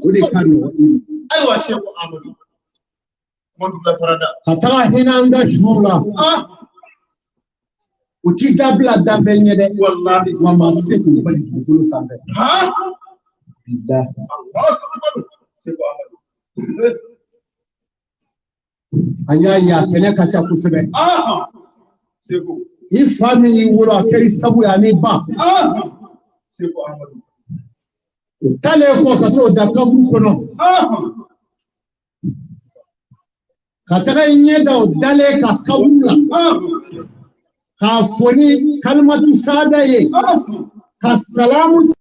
O de ka nɔgɔn i ma. Ayiwa Seku Amadu. Mɔntugula farada. Ka taga hinɛ an ka suw la. U ti dabila danfɛn ɲɛ dɛ. Walahi. Wa maa tɛ se k'u bali dugukolo sanfɛ. Bilahi. Allahu akbar. Seku Amadu. An y'a ye a kɛnɛ ka ca kosɛbɛ. Seku. I fa min y'i wolo a kɛra i sabu ye ani ba. Seku Amadu. O taalen kɔ ka t'o da kaburu kɔnɔ. Ka taga i ɲɛ da o dalen kan kaburu la. K'a fɔ ni kalimatu saada ye. Ka salamu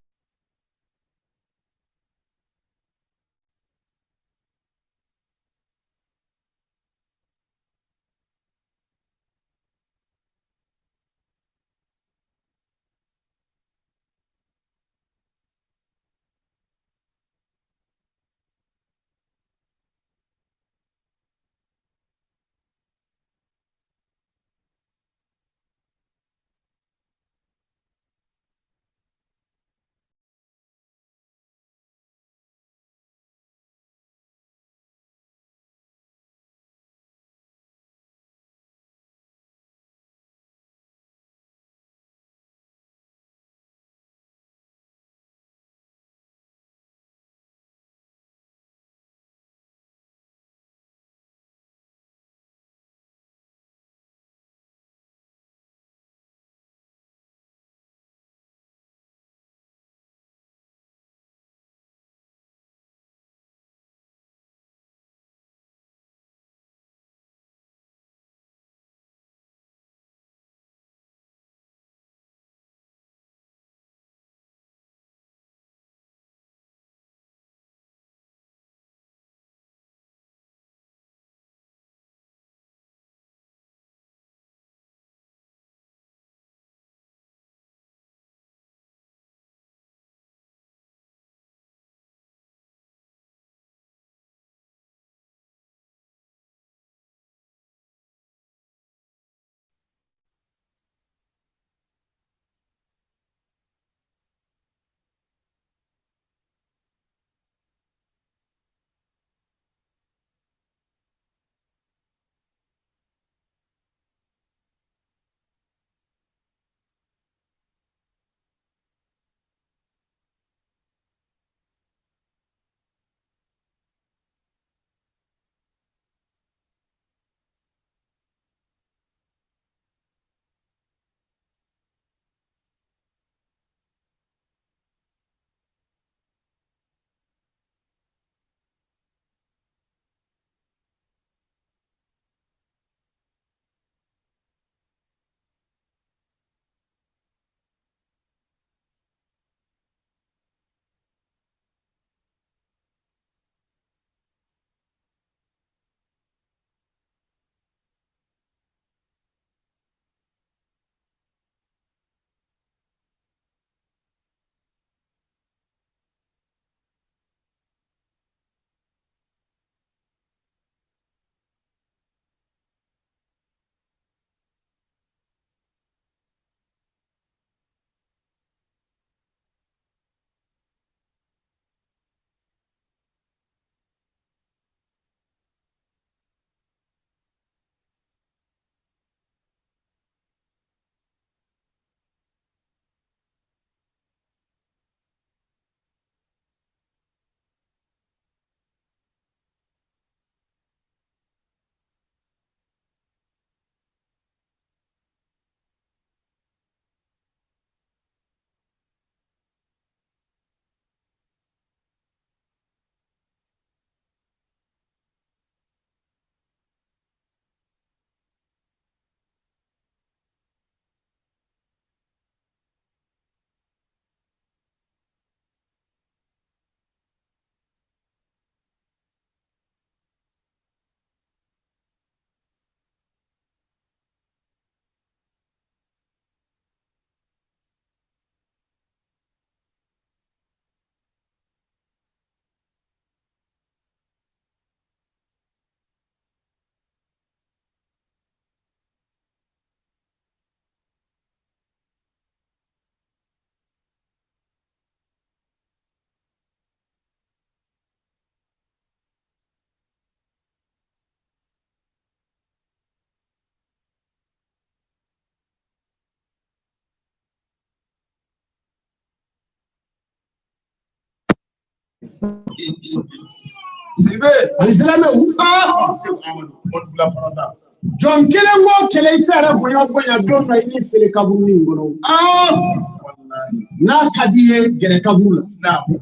Sidibe. Alisilamɛw. Seku Amadu Mɔntugula farada. Jɔn kelen o kelen i sera bonya o bonya don dɔ i b'i fili kaburu in kɔnɔ. Walahi. N'a ka di i ye gɛrɛ kaburu la. Naamu.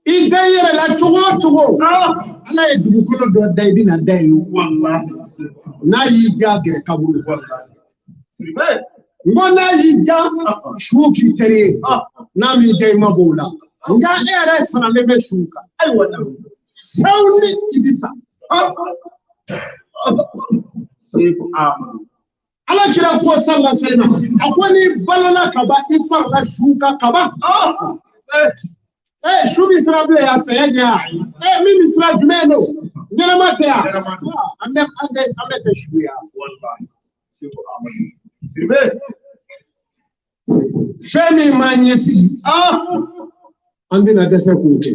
I da i yɛrɛ la cogo o cogo. Ala ye dugukolo dɔ da i bɛna da yen. Walahi. Seku Amadu. N'a y'i diya gɛrɛ kaburu la. Walahi. Sidibe. N ko n'a y'i diya su k'i teri ye. N'a m'i diya i ma bɔ o la. Nka e yɛrɛ faralen bɛ su kan. Ayiwa naamu. Sawu ni i bi sa. Seku Amadu. Ala kira ko sallallahu alaihi wasallam a ko n'i balola kaban i farala su kan kaban. Su bɛ siran bilen yan saya ɲɛ yan. Min bɛ siran jumɛn don? Ɲɛnama tɛ yan. Ɲɛnama don. An bɛ an tɛ an bɛ tɛ su yan. Walahi. Seku Amadu. Sidibe. Fɛn min m'an ɲɛsigi, an tɛna dɛsɛ k'o kɛ.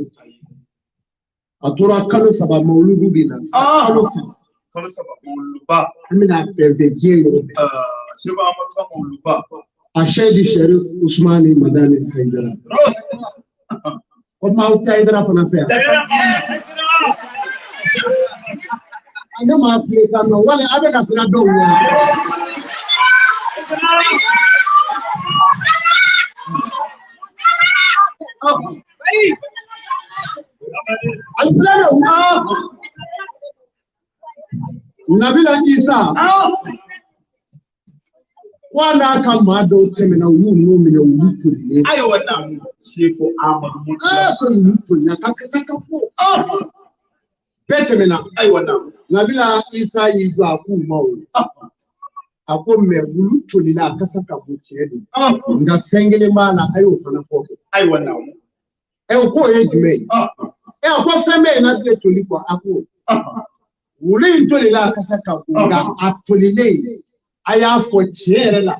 A tora kalo 3 mawuludu bɛ na sisan. Kalo 3. Kalo 3 mawuluduba. An bɛna fɛn fɛn diɲɛ yɔrɔ bɛɛ. Seku Amadu ka mawuluduba. A Seyidi Sherif Usumani Madani Hayidara. O tuma aw tɛ Hayidara fana fɛ yan. Ne m'a tile kan mɛn wali a bɛ ka siran dɔw ɲɛ. Alisilamɛw. Nabila Isa. Ko a n'a ka maa dɔw tɛmɛna u y'u n'u minɛ u y'u tolilen. Ayiwa naamu. Seku Amadu Mɔntugula. Ko y'u tolila ka kasa ka ko. Bɛɛ tɛmɛna. Ayiwa naamu. Nabila Isa y'i jɔ a k'u ma o. A ko mɛ wulu tolila a kasa ka bon tiɲɛ don. Nka fɛn kelen b'a la a y'o fana fɔ kɛ. Ayiwa naamu. O k'o ye jumɛn ye? A ko fɛn bɛ yen n'a tɛ toli kɔ a ko. Wulu in tolila a kasa ka bon nka a tolilen a y'a fɔ tiɲɛ yɛrɛ la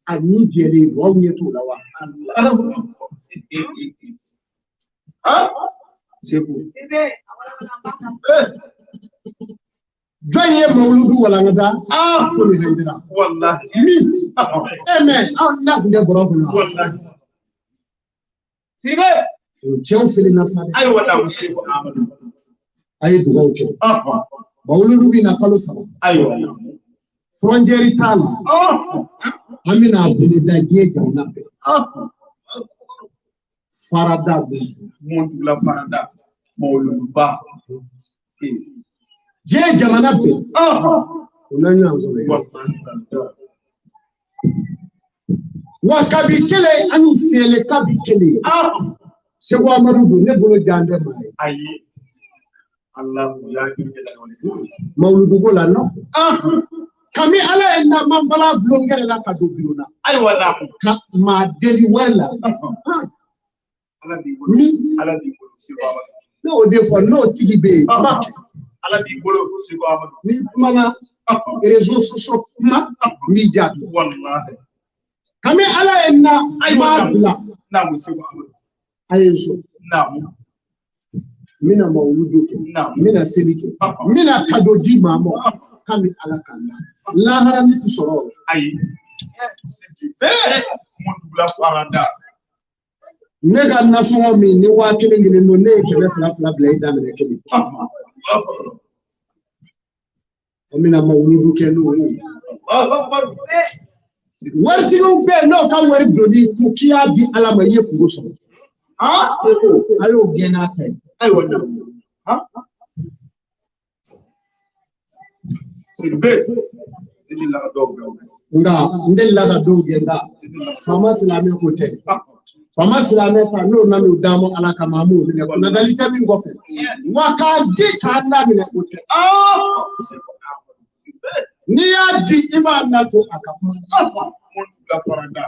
a ni jɛlen don aw ɲɛ t'o la wa? Seku. Jɔn ye mawuludu walankata? Ko ni Hayidara. Walahi. Min. Mɛ aw n'a tun tɛ bɔrɔ kɔnɔ. Walahi. Sidibe. Cɛw felenna sa dɛ. Ayiwa naamu Seku Amadu. A ye dugawu kɛ. Mawuludu bɛ na kalo 3. Ayiwa. Frontière t'a la. An bɛna a bolo da diɲɛ jamana bɛɛ. Farada bɛ yen. Mɔntugula farada. Mawuluduba. Diɲɛ jamana bɛɛ. O n'a ɲɔgɔn sɔrɔ yen. Wa kabi kelen an y'u sele kabi kelen. Seku Amadu don ne bolo jan tɛ maa ye. Ayi. Alahu ya juru Mawuluduko la nɔ. Kami ala ye na man bala bulon kɛrɛ la ka don bulon na. Ayiwa naamu. Ka maa deli wari la. Ala b'i bolo. Min. Ala b'i bolo Seku Amadu. Ne y'o de fɔ n'o tigi bɛ yen. Kuma kɛ. Ala b'i bolo Seku Amadu. N'i kumana réseaux sociaux kuma n b'i jaabi. Walahi. Kami ala ye na maa bila. Naamu Seku Amadu. A ye n sɔn. Naamu. N bɛna mawuludu kɛ. Naamu. N bɛna seli kɛ. N bɛna kado di maa ma. Kami ala k'an da. Lahara ni ti sɔrɔ o la. Ayi. Sidibe. Mɔntugula farada. Ne ka nasɔngɔ min ni 1000 kelen don ne ye 200 200 bila i daminɛ kelen. An bɛna mawuludu kɛ n'o ye. Waritigiw bɛ yen n'o ka wari donni kun k'i y'a di Ala ma i ye kungo sɔrɔ. A y'o gɛn n'a ta ye. Ayiwa naamu. Sidibe. Ne delila ka dɔw gɛn. Nka n delila ka dɔw gɛn nka faama silamɛ ko tɛ. Faama silamɛ ta n'o nan'o d'a ma Ala kama an b'o minɛ kunnadali tɛ min kɔfɛ. Wa k'a di k'a laminɛ o tɛ. N'i y'a di i b'a nato a ka kuma. Mɔntugula farada.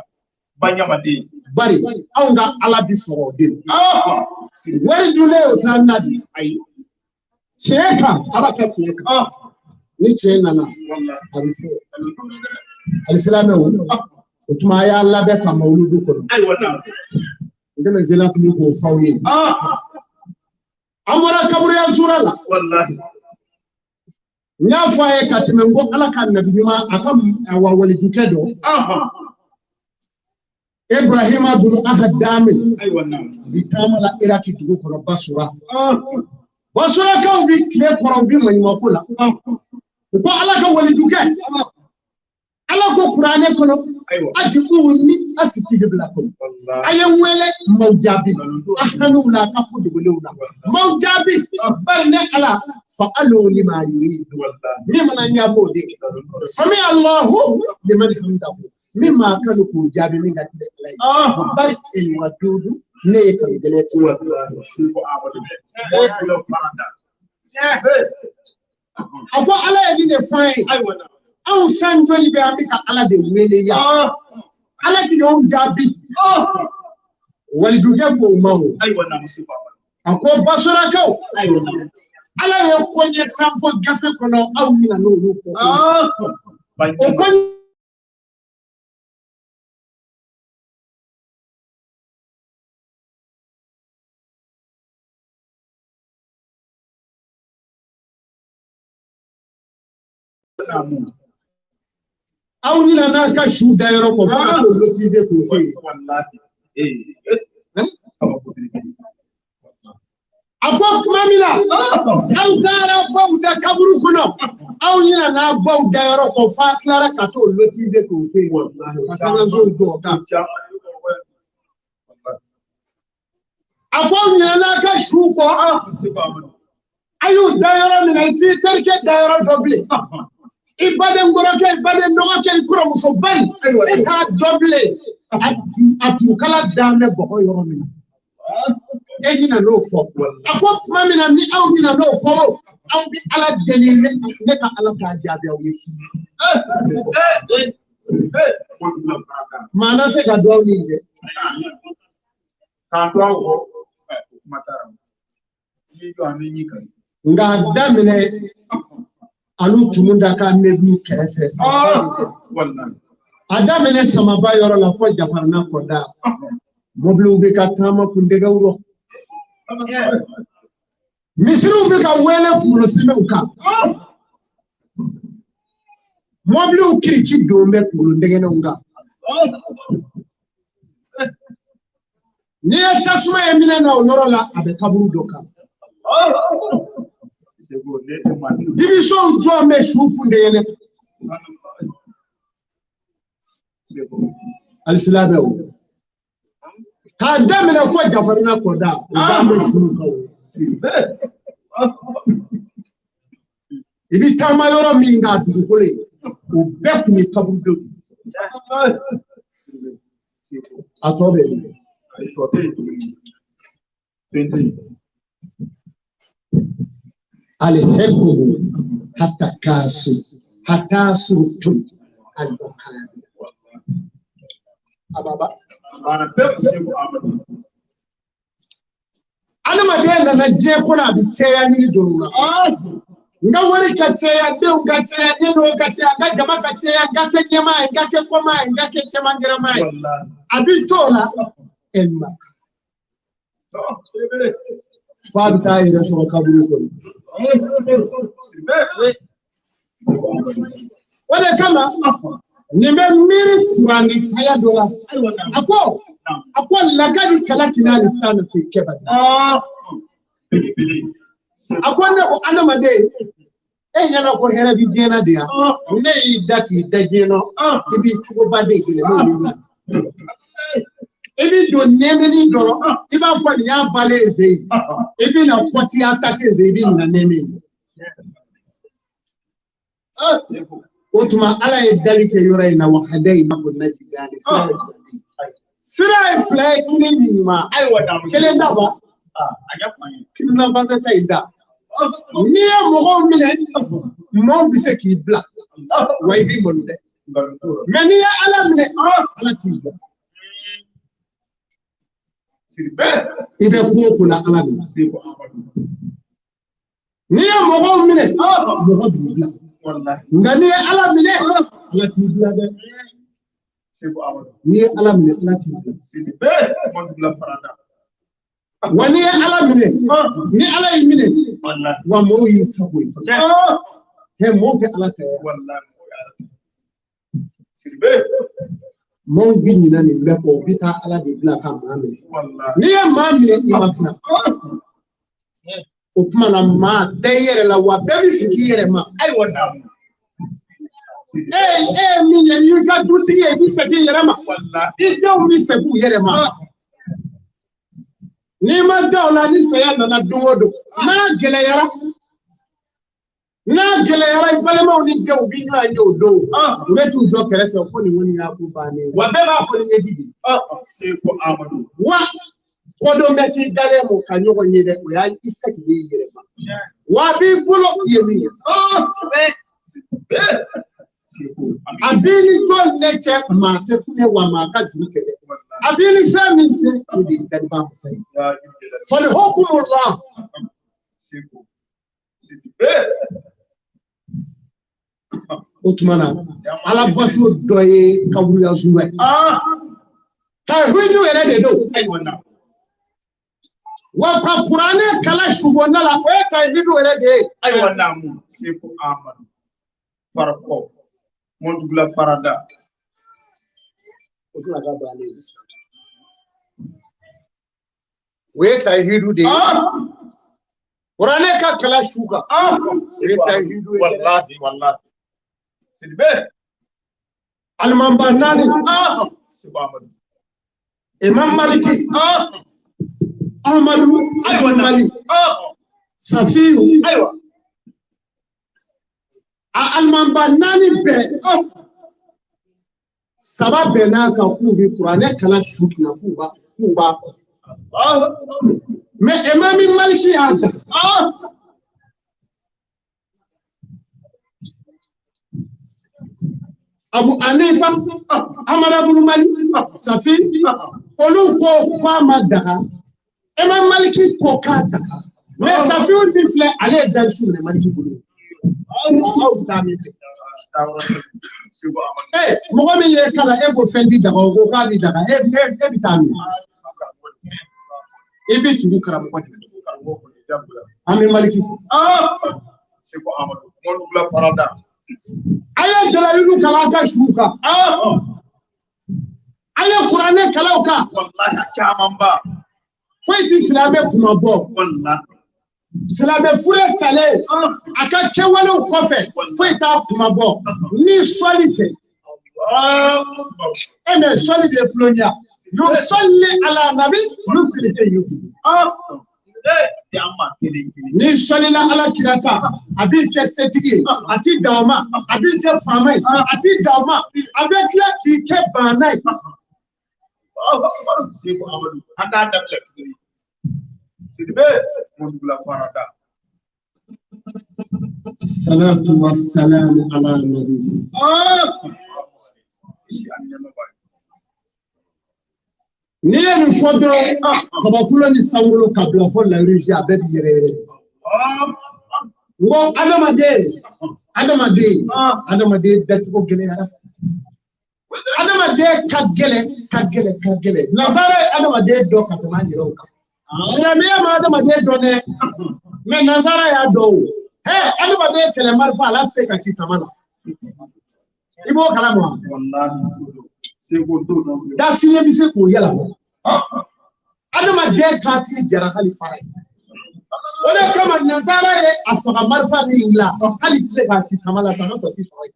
Baɲamaden. Bari anw ka Ala bi sɔrɔ o de la. Wari dunnen o t'an na bi. Ayi. Tiɲɛ kan Ala ka tiɲɛ kan. Ni tiɲɛ nana a bɛ fɔ. Alisilamɛw o tuma a y'a labɛn ka mawuludu kɔnɔ. Ayiwa naamu. N tɛmɛ sela kun k'o f'aw ye. An bɔra kaburuya sura la. Walahi. N y'a fɔ a ye ka tɛmɛ n ko Ala ka nabi ɲuman a ka walijukɛ dɔ. Ibrahima bunu Ahadami bi taama la Iraki dugu kɔnɔ Basura. Basurakaw bi tile kɔrɔ u bi maɲumanko la. U ko Ala ka walijukɛ. Ala ko kuranɛ kɔnɔ adi'uni astajib lakum. A ye n wele n b'aw jaabi. A hamiw la a ka ko dogolenw la. N b'aw jaabi bari ne Ala fa'alu lima yuridu. Min mana ɲɛ a b'o de kɛ. Sami Allahu liman hamdahu. Min m'a kanu k'o jaabi min ka di Ala ye. Bari wadudu ne ye kanu gɛlɛn ti. A ko Ala ye nin de fɔ an ye. Anw san joli bɛ an bɛ ka Ala de wele yan. Ala ti anw jaabi. Walijukɛ k'o ma o. A ko Basurakaw. Ala ye koɲɛ tan fɔ gafe kɔnɔ aw ɲinɛ n'olu kɔ. O ko aw ɲinɛ n'a ka su da yɔrɔ kɔ fo ka t'o lotise k'o fɛ yen. A ko tuma min na aw taara baw da kaburu kɔnɔ aw ɲinɛ n'a baw da yɔrɔ kɔ f'a tilara ka t'o lotise k'o fɛ yen ka sangasow jɔ o kan. A ko aw ɲinɛ n'a ka su kɔ a y'u da yɔrɔ min na i t'i terikɛ da yɔrɔ dɔ bilen. I baden kɔrɔkɛ i baden dɔgɔkɛ i kɔrɔmuso ba in e t'a dɔn bilen a turukala dan bɛ bɔgɔ yɔrɔ min na e ɲinɛ n'o kɔ. A ko tuma min na ni aw ɲinɛ n'o kɔ aw bɛ Ala deli ne ka Ala k'a jaabi aw ye. Maa na se ka duwawu nin kɛ. K'an to aw kɔ o kuma taara. I jɔ an bɛ ɲi kan. Nka a daminɛ anu tumu da ka mɛbili kɛrɛfɛ. A daminɛ samaba yɔrɔ la fo Jafarana kɔda. Mɔbiliw bɛ ka taama kundɛgɛw rɔ. Misiriw bɛ ka wele kunkolo sɛmɛw kan. Mɔbiliw kiriki don bɛ kunkolo dɛgɛnɛw kan. N'i ye tasuma ye minɛ na o yɔrɔ la a bɛ kaburu dɔ kan. Dibisow jɔ bɛ su kundɛgɛnɛ. Alisilamɛw. K'a daminɛ fo Jafarina kɔda o b'an bɛ su kan o. I bɛ taama yɔrɔ min kan dugukolo ye o bɛɛ tun ye kaburudo ye. A tɔ bɛ yen. Alihekumu hata kaasu hata surtum al-maqabir. Ababa. Adamaden nana diɲɛ kɔnɔ a bɛ cɛya ɲini dɔrɔn la. N ka wari ka caya, denw ka caya, denw ka caya, n ka jama ka caya, n ka kɛ ɲɛmaa ye, n ka kɛ kɔmaa ye, n ka kɛ cɛmankɛrɛmaa ye. A b'i t'o la e ma. F'a bɛ taa yɛrɛ sɔrɔ kaburu kɔnɔ. O de kama nin bɛ miiri kuranɛ haya dɔ la. A ko lakadi kalakina lisana fi kebadi. A ko ne ko adamaden e ɲɛna ko hɛrɛ bi diɲɛ na de yan. Ne y'i da k'i da diɲɛ na i b'i cogoba de yɛlɛma olu la. I b'i don nɛɛmɛni dɔrɔn i b'a fɔ nin y'a balen ye fɛ yen. I bɛ na kɔti atake fɛ i bɛ na nɛɛmɛ ye. O tuma Ala ye dali kɛ yɔrɔ in na wa hadayi na ko najidani sira ye fila ye. Sira ye fila ye kelen ni ɲuman. Kelen da ba. Kelen na fasa ta in da. N'i ye mɔgɔw minɛ mɔgɔw bɛ se k'i bila wa i b'i malo dɛ. Mɛ n'i ye Ala minɛ Ala t'i bila. I bɛ ko o ko la Ala minɛ. N'i ye mɔgɔw minɛ mɔgɔ b'i bila. Nka n'i ye Ala minɛ Ala t'i bila dɛ. N'i ye Ala minɛ Ala t'i bila. Wa n'i ye Ala minɛ ni Ala y'i minɛ wa mɔgɔw y'i sago ye. Hɛ mɔgɔw tɛ Ala ta ye. Maaw bi ɲinɛ nin bɛɛ kɔ, u bɛ taa Ala de bila ka maa minɛ. N'i ye maa minɛ, i ma tila. O tuma na maa bɛɛ yɛrɛ la, wa bɛɛ bɛ sigi i yɛrɛ ma. E ye min ye, n'i ka dutigi ye, i bɛ segin i yɛrɛ ma. I denw bɛ segin u yɛrɛ ma. N'i ma da o la, ni saya nana don o don, n'a gɛlɛyara, i balimaw ni denw b'i ɲɔgɔn ye o don. U bɛ t'u jɔ kɛrɛfɛ ko nin kɔni y'a ko bannen ye. Wa bɛɛ b'a fɔ ni ɲɛji de ye. Wa kɔdon bɛ k'i dalen mɔ ka ɲɔgɔn ye dɛ, o y'a i segin i yɛrɛ ma. Wa a b'i bolo i ye min ye sa. A b'i ni jɔn ne cɛ, maa tɛ kun wa maa ka juru kɛ dɛ. A b'i ni fɛn min cɛ, o de ye daliba masa ye. Fali hukumu la. O tuma na, Ala bato dɔ ye kaburuya zuwa ye. Tawhidu yɛrɛ de don. Wa ka kuranɛ kalan subonda la, o ye tawhidu yɛrɛ de ye. Ayiwa naamu, Seko Amadu Farakɔ, Mɔntugula Farada. O tɛna ka bannen ye. O ye tawhidu de ye. Kuranɛ ka kalan su kan. O ye tawhidu ye. Walahi walahi. Sidibe. Alimamba naani. Seko Amadu. Imam Maliki. Ahmadu Mali. Safiyu. Ayiwa. A alimamba naani bɛɛ. Saba bɛɛ n'a kan k'u bɛ kuranɛ kalan su kunna k'u b'a kɔ. Mais Imam Maliki y'a da. Abu Hanifa, Amadu Abulu Mali, Safi, olu ko k'a ma daga. Imam Maliki ko k'a daga. Mais Safiyu min filɛ, ale ye darisu minɛ Maliki bolo. Aw bɛ taa min fɛ. Mɔgɔ min ye kalan, e ko fɛn ti daga, o ko k'a bi daga, e bɛ taa min? I bɛ tugu karamɔgɔ de. An bɛ Maliki. Seko Amadu, Mɔntugula Farada. A ye dalayilu kalan a ka suw kan. A ye kuranɛ kalan o kan. Walahi a camanba. Foyi ti silamɛ kuma bɔ. Silamɛ fure salen a ka kɛwalew kɔfɛ, foyi t'a kuma bɔ ni sɔli tɛ. E mɛ sɔli de ye kulonya. Yusalli ala nabi yusili yuki. Ni sɔlila ala kira kan, a b'i kɛ setigi ye, a t'i dan o ma, a b'i kɛ faama ye, a t'i dan o ma, a bɛ tila k'i kɛ baana ye. Seko Amadu, an k'a dabila tuguni. Sidibe, Mɔntugula Farada. Salatu wa salamu ala nabi. N'i ye nin fɔ dɔrɔn, kabakulo ni sankolo ka bila fɔ layiruji, a bɛɛ bi yɛrɛ yɛrɛ. N ko adamaden, adamaden, adamaden dacogo gɛlɛyara. Adamaden ka gɛlɛn, ka gɛlɛn, ka gɛlɛn. Nansara ye adamaden dɔn ka tɛmɛ an yɛrɛw kan. Silamɛya ma adamaden dɔn dɛ, mɛ nansara y'a dɔn o. Adamaden kɛlɛ marifa ala tɛ se ka ci sama la. I b'o kalama wa? Dafiɲɛ bɛ se k'o yɛlɛma. Adamaden katiri jara hali fara ye. O de kama nansara ye a faga marifa min dilan, hali tɛ se k'a ci sama la, sama tɔ ti sɔrɔ yen.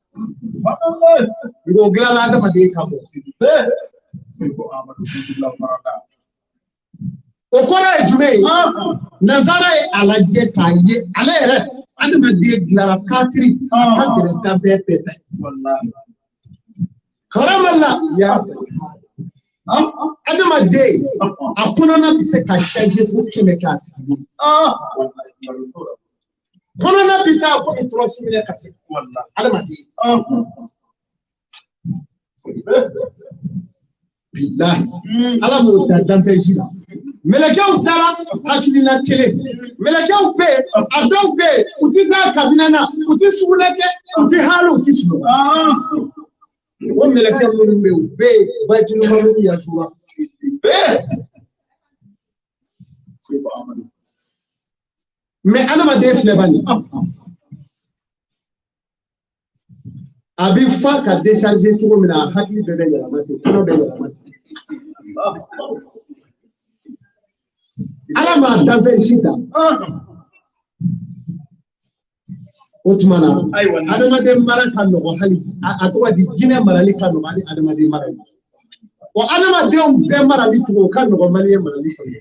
Nka o dilanla adamaden ka bɔ. O kɔrɔ ye jumɛn ye? Nansara ye a lajɛ k'a ye ale yɛrɛ adamaden dilanra katiri a ka gɛlɛn danfɛn bɛɛ ta ye. Karamala ya adamaden a kɔnɔna bɛ se ka changer ko kɛmɛ k'a sigilen. Kɔnɔna bɛ taa komi tɔrɔsi minɛ ka se adamaden. Bilahi Ala m'o da danfɛn ji la. Mɛlɛkɛw taara hakilina kelen. Mɛlɛkɛw bɛ yen, a dɔw bɛ yen, u ti taa kabina na, u ti sugunɛ kɛ, u ti hali u ti sunɔgɔ. O mɛlɛkɛ minnu bɛ yen, u bɛ yen Bayitulumalu Yasuwa. Mɛ adamaden filɛ bani. A bɛ fa ka décharger cogo min na, a hakili bɛɛ bɛ yɛlɛma ten, kɔnɔ bɛ yɛlɛma ten. Ala m'a danfɛn si dan. O tuma na, adamaden mara ka nɔgɔn hali a tɔgɔ di jinɛ marali ka nɔgɔn hali adamaden marali. Wa adamadenw bɛɛ marali cogo o ka nɔgɔn maliyɛn marali fana.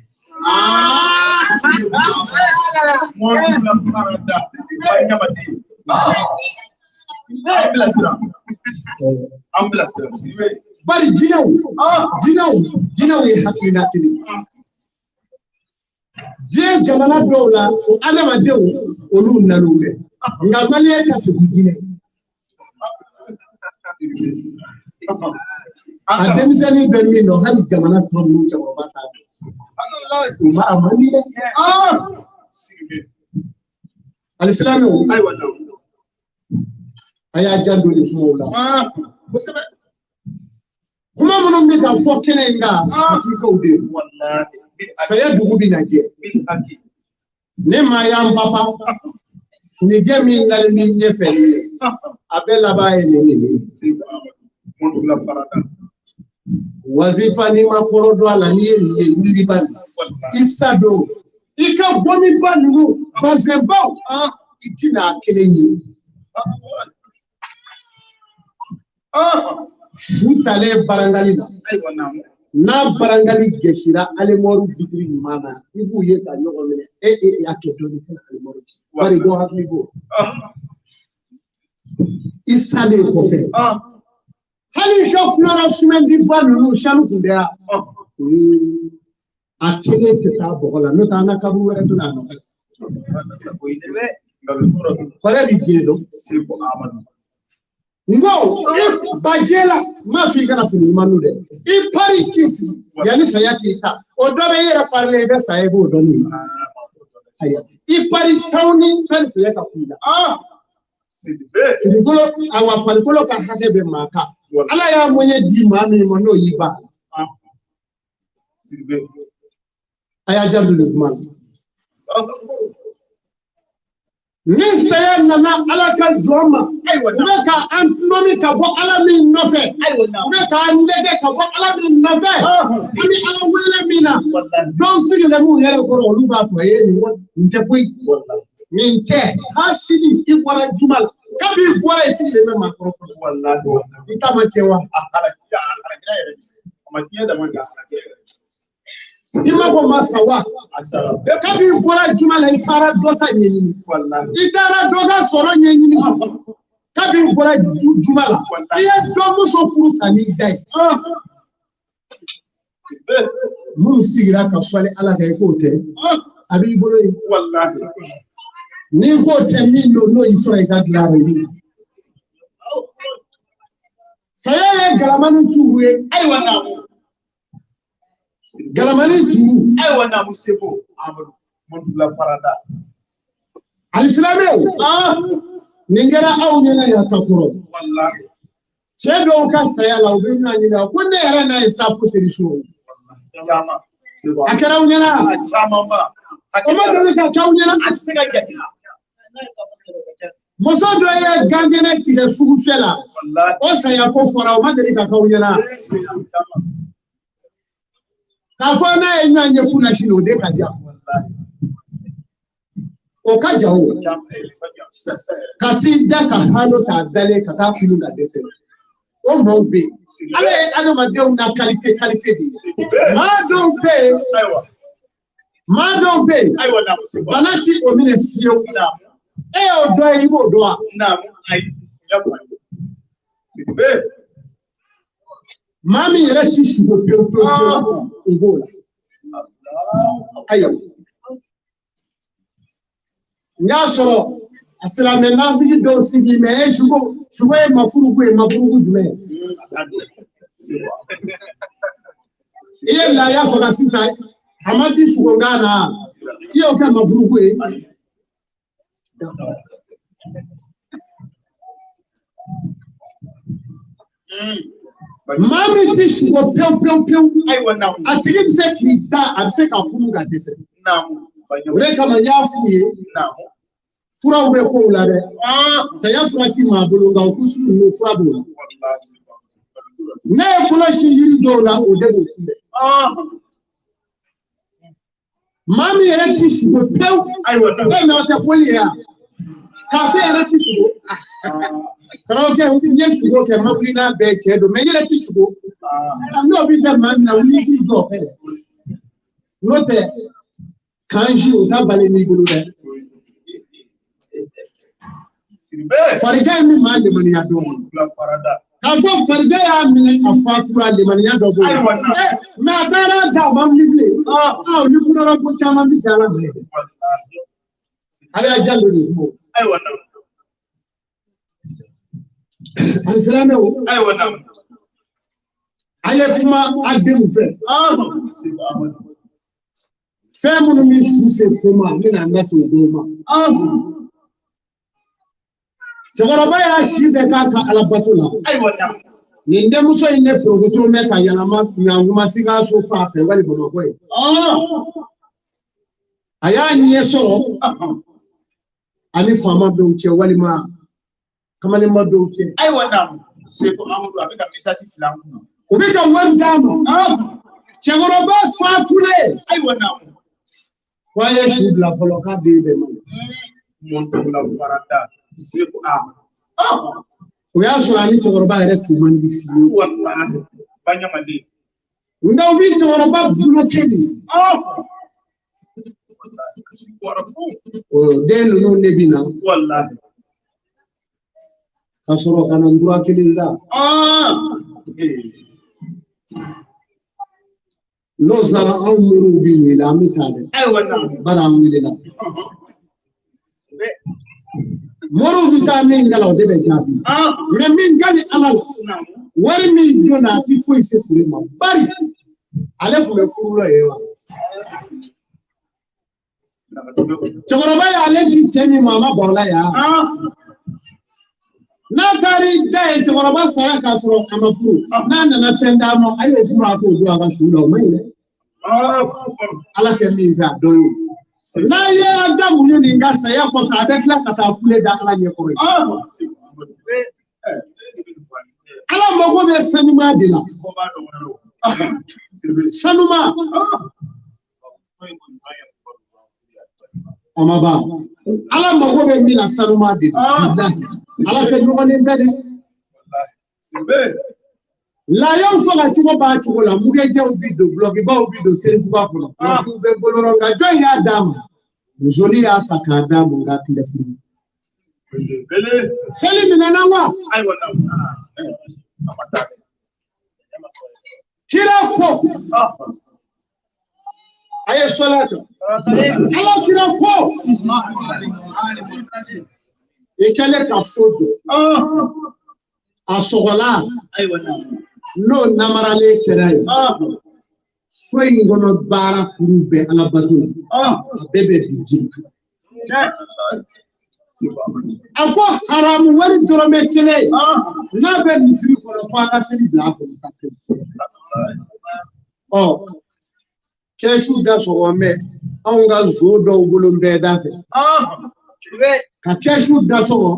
Bari jinɛw ye hakilina kelen. Diɲɛ jamana dɔw la, o adamadenw olu nan'u mɛn. Nka maliyɛn ka kegun jinɛ ye. A denmisɛnnin bɛ min dɔn hali jamana tɔ ninnu cɛkɔrɔba t'a dɔn. O ma a man di dɛ. Alisilamɛw, a y'a janto nin kumaw la. Kuma minnu bɛ ka fɔ kɛnɛ in kan, hakilikaw de don. Saya dugu bɛ na jɛ. Ne maa y'an papa, funijɛ min dalen b'i ɲɛfɛ nin ye, a bɛɛ laban ye nin de ye. Wazifa n'i ma kɔrɔ dɔn a la, n'i ye nin ye miiriba nin, i sa don, i ka gomiba ninnu, bazɛnbaw, i tɛna a kelen ye. Su talen barangali la, n'a barangali gɛsira alimɔri bitiri ɲuman na, i b'u ye ka ɲɔgɔn minɛ, e a kɛ dɔɔni tɛna alimɔri ci, bari dɔ hakili b'o. I salen kɔfɛ, hali i ka kulɔrɔ sumɛndiba ninnu sanu kun tɛ yan, a kelen tɛ taa bɔgɔ la, n'o tɛ an na kaburu wɛrɛ tɛna a nɔfɛ. Kɔrɛ bi diɲɛ dɔn. N ko i bajɛ la, n m'a fɔ i kana fini ɲuman don dɛ, i pari k'i sigi yanni saya k'i ta, o dɔ bɛ i yɛrɛ parilen i bɛ saya i b'o dɔn nin. Ayiwa, i pari sawuni sani saya ka kun i la. Farikolo, awa farikolo ka hakɛ bɛ maa kan. Ala y'a mɔɲɛ di maa min ma n'o y'i ban. A y'a janto nin kuma la. Ni saya nana Ala ka jɔn ma, u bɛ ka an tuloni ka bɔ Ala min nɔfɛ, u bɛ k'an nɛgɛ ka bɔ Ala min nɔfɛ, an bɛ Ala wele min na, dɔw sigilen b'u yɛrɛ kɔrɔ, olu b'a fɔ e nin tɛ koyi, nin tɛ, hali i bɔra juma la, kabi i bɔra i sigilen bɛ maa kɔrɔ fɔlɔ, i ta ma cɛ wa? I ma ko ma sa wa? Kabi i bɔra juma la i taara dɔ ta ɲɛɲini, i taara dɔ ka sɔrɔ ɲɛɲini, kabi i bɔra juma la i ye dɔ muso furu sa n'i da ye. Minnu sigira ka sɔli Ala kan i k'o tɛ, a b'i bolo yen. N'i k'o tɛ min don n'o y'i sɔrɔ i ka dilan a bɛ min. Saya ye galamani tuuru ye. Ayiwa naamu. Galamani tuuru. Ayiwa naamu seko Amadu Mɔdula Farada. Alisilamɛw. Nin kɛra aw ɲɛna yan ka kɔrɔ. Cɛ dɔw ka saya la u bɛ ɲɔgɔn ɲininka ko ne yɛrɛ n'a ye safu seri so. A kɛra aw ɲɛna. O ma deli ka k'aw ɲɛna. A tɛ se ka jate. Muso dɔ ye gankɛnɛ tigɛ sugufɛ la. O saya ko fɔra o ma deli ka k'aw ɲɛna. K'a fɔ n'a ye ɲɔgɔn ye kunna sini o de ka jan. O ka jan o. Ka t'i da ka halo k'a dalen ka taa kulu ka dɛsɛ. O maaw bɛ yen. Ala ye adamadenw na kalite kalite de ye. Maa dɔw bɛ yen. Maa dɔw bɛ yen. Bana ti o minɛ fiyewu. E y'o dɔ ye i b'o dɔn wa? Maa min yɛrɛ ti sugo pewu pewu pewu o b'o la. Ayiwa. N y'a sɔrɔ a silamɛ nafigi dɔw sigi mɛ e sugo sugo ye mafuruku ye mafuruku jumɛn ye? I ye laya faga sisan a ma di sugo kan na i y'o kɛ mafuruku ye? Maa min ti sugo pewu pewu pewu a tigi bɛ se k'i da a bɛ se ka kunu ka dɛsɛ. O de kama n y'a f'u ye. Furaw bɛ kow la dɛ. Saya fura ti maa bolo nka o kusu ninnu fura b'o la. Ne ye kɔlɔsi yiri dɔw la o de b'o kunbɛn. Maa min yɛrɛ ti sugo pewu. E mɛ o tɛ koli ye wa? Kafe yɛrɛ ti sugo. Karamɔgɔkɛ n ye sugo kɛ ma wuli n'a bɛɛ cɛ don mɛ n yɛrɛ ti sugo. N'o b'i da maa min na wuli k'i jɔ o fɛ dɛ. N'o tɛ kanji o t'a balen n'i bolo dɛ. Farigan in bɛ maa lemaniya dɔɔnin. K'a fɔ farigan y'a minɛ a fatura lemaniya dɔ b'o la. Mɛ a taara da a ma wuli bilen. Ni kunna ko caman bɛ se ala minɛ. A y'a jalo de kuma. Alisilamɛw. A ye kuma a denw fɛ. Fɛn minnu bɛ su se ko ma n bɛna n da se o dɔw ma. Cɛkɔrɔba y'a si bɛɛ k'a ka alabato la. Nin denmuso in de porokoto bɛ ka yɛlɛma ɲankuma Sikaso fan fɛ wali Bamakɔ ye. A y'a ɲɛ sɔrɔ ani faama dɔw cɛ walima kamalenba dɔw cɛ. Seko Amadu a bɛ ka message fili an kunna. U bɛ ka wari d'a ma. Cɛkɔrɔba fatulen. Ko a ye su bila fɔlɔ k'a den bɛ ma. Mɔntugula farata Seko Amadu. O y'a sɔrɔ ani cɛkɔrɔba yɛrɛ tun man di fiyewu. Walahi baɲamaden. Nka u bɛ cɛkɔrɔba bloqué de. O den ninnu de bɛ na. Walahi. Ka sɔrɔ ka na ntura kelen la. N'o sara anw moriw bɛ wele an bɛ taa dɛ. Bari an welela. Moriw bɛ taa min kala o de bɛ jaabi. Mɛ min ka di Ala la, wari min donna a ti foyi se furu ma. Bari ale tun bɛ furu la yen wa. Cɛkɔrɔba y'ale di cɛ min ma a ma ban o la yan. N'a taara i da yen cɛkɔrɔba sara k'a sɔrɔ a ma furu n'a nana fɛn d'a ma a y'o furu a k'o don a ka su la o ma ɲi dɛ. Ala tɛ min fɛ a dɔn ye. N'a ye a da muɲu nin ka saya kɔfɛ a bɛ tila ka taa kule da Ala ɲɛkɔrɔ ye. Ala mago bɛ sanuma de la. Sanuma. A ma ban. Ala mago bɛ min na sanuma de la. Ala tɛ ɲɔgɔn fɛ dɛ. Layaw faga cogo b'a cogo la, mugɛjɛw bi don, bulɔkibaw bi don serifuba kɔnɔ. Bulɔkiw bɛ bolorɔ nka jɔn y'a d'a ma? Musoli y'a san k'a d'a ma nka tun tɛ furu. Seli minɛna wa? Kira ko a ye sɔla kan. Ala kira ko i kɛlen ka so jɔ. A sɔgɔla n'o namaralen kɛra ye. So in kɔnɔ baara kuru bɛɛ alabato la. A bɛɛ bɛ bi ji. A ko haramu wari dɔrɔmɛ kelen n'a bɛ misiri kɔnɔ fo a ka seli bila a kɔnɔ sa. Ɔ kɛsu da sɔgɔmɛ anw ka zo dɔw bolo bɛɛ da fɛ. Ka kɛsu da sɔgɔ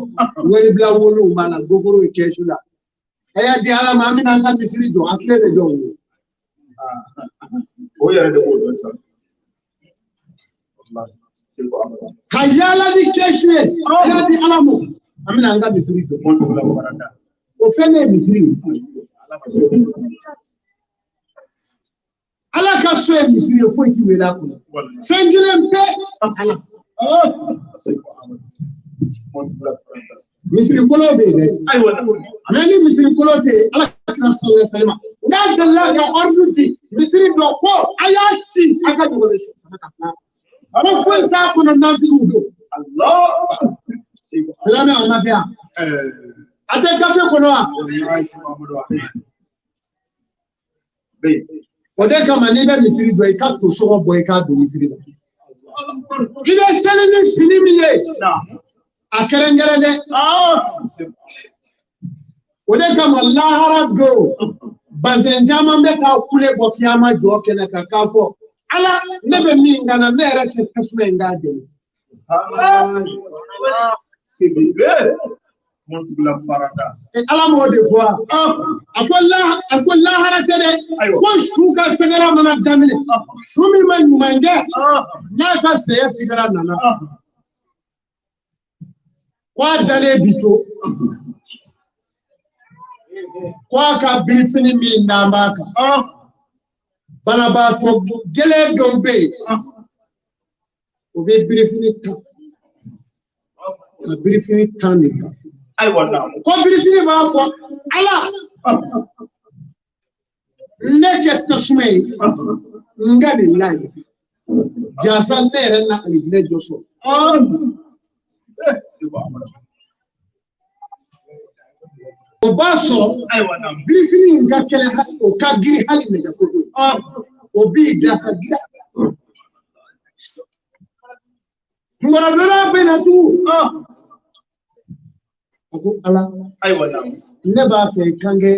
wari bila wolow b'a la gogoro ye kɛsu la. A y'a di Ala ma an bɛna an ka misiri jɔ a tile bɛ jɔ o. O yɛrɛ de b'o dɔn sisan. Ka yaala ni kɛsu ye a y'a di Ala ma an bɛna an ka misiri jɔ. O fɛn de ye misiri ye. Ala ka so ye misiri ye foyi ti wele a kɔnɔ. Fɛn kelen bɛɛ Ala. Misiri kolo bɛ yen dɛ. Mɛ ni misiri kolo tɛ yen, Ala kira sallallahu alaihi wasallam n'a delila ka ordre di misiri dɔ ko a y'a ci a ka ɲɔgɔn su sama ka bila. Ko foyi t'a kɔnɔ nafigiw don. Silamɛ a ma kɛ yan. A tɛ gafe kɔnɔ wa? O de kama n'i bɛ misiri jɔ i ka to sɔgɔ bɔ i k'a don misiri la. I bɛ seli ni fini min ye a kɛrɛnkɛrɛn dɛ. O de kama lahara don bazɛn caman bɛ taa kule bɔ kiyama jɔ kɛnɛ kan k'a fɔ Ala ne bɛ min kana ne yɛrɛ tɛ tasuma in k'a jeni. Ala m'o de fɔ wa? A ko lahara tɛ dɛ, ko su ka sɛgɛrɛ mana daminɛ, su min ma ɲuman kɛ, n'a ka saya sigara nana, ko a dalen bi to, ko a ka birifini min n'an b'a kan, banabaatɔ gɛlɛn dɔw bɛ yen, o bɛ birifini ta, ka birifini tan de kan. Ko birifini b'a fɔ Ala, ne kɛ tasuma ye, n ka nin lajɛ, jasa ne yɛrɛ na alijinɛ jɔ sɔrɔ. O b'a sɔrɔ birifini in ka kɛlɛ, o ka girin hali nɛgɛ koko ye, o b'i dasa gila. Kunkɔrɔdonna bɛ na tugun. A ko Ala, ne b'a fɛ i kan kɛ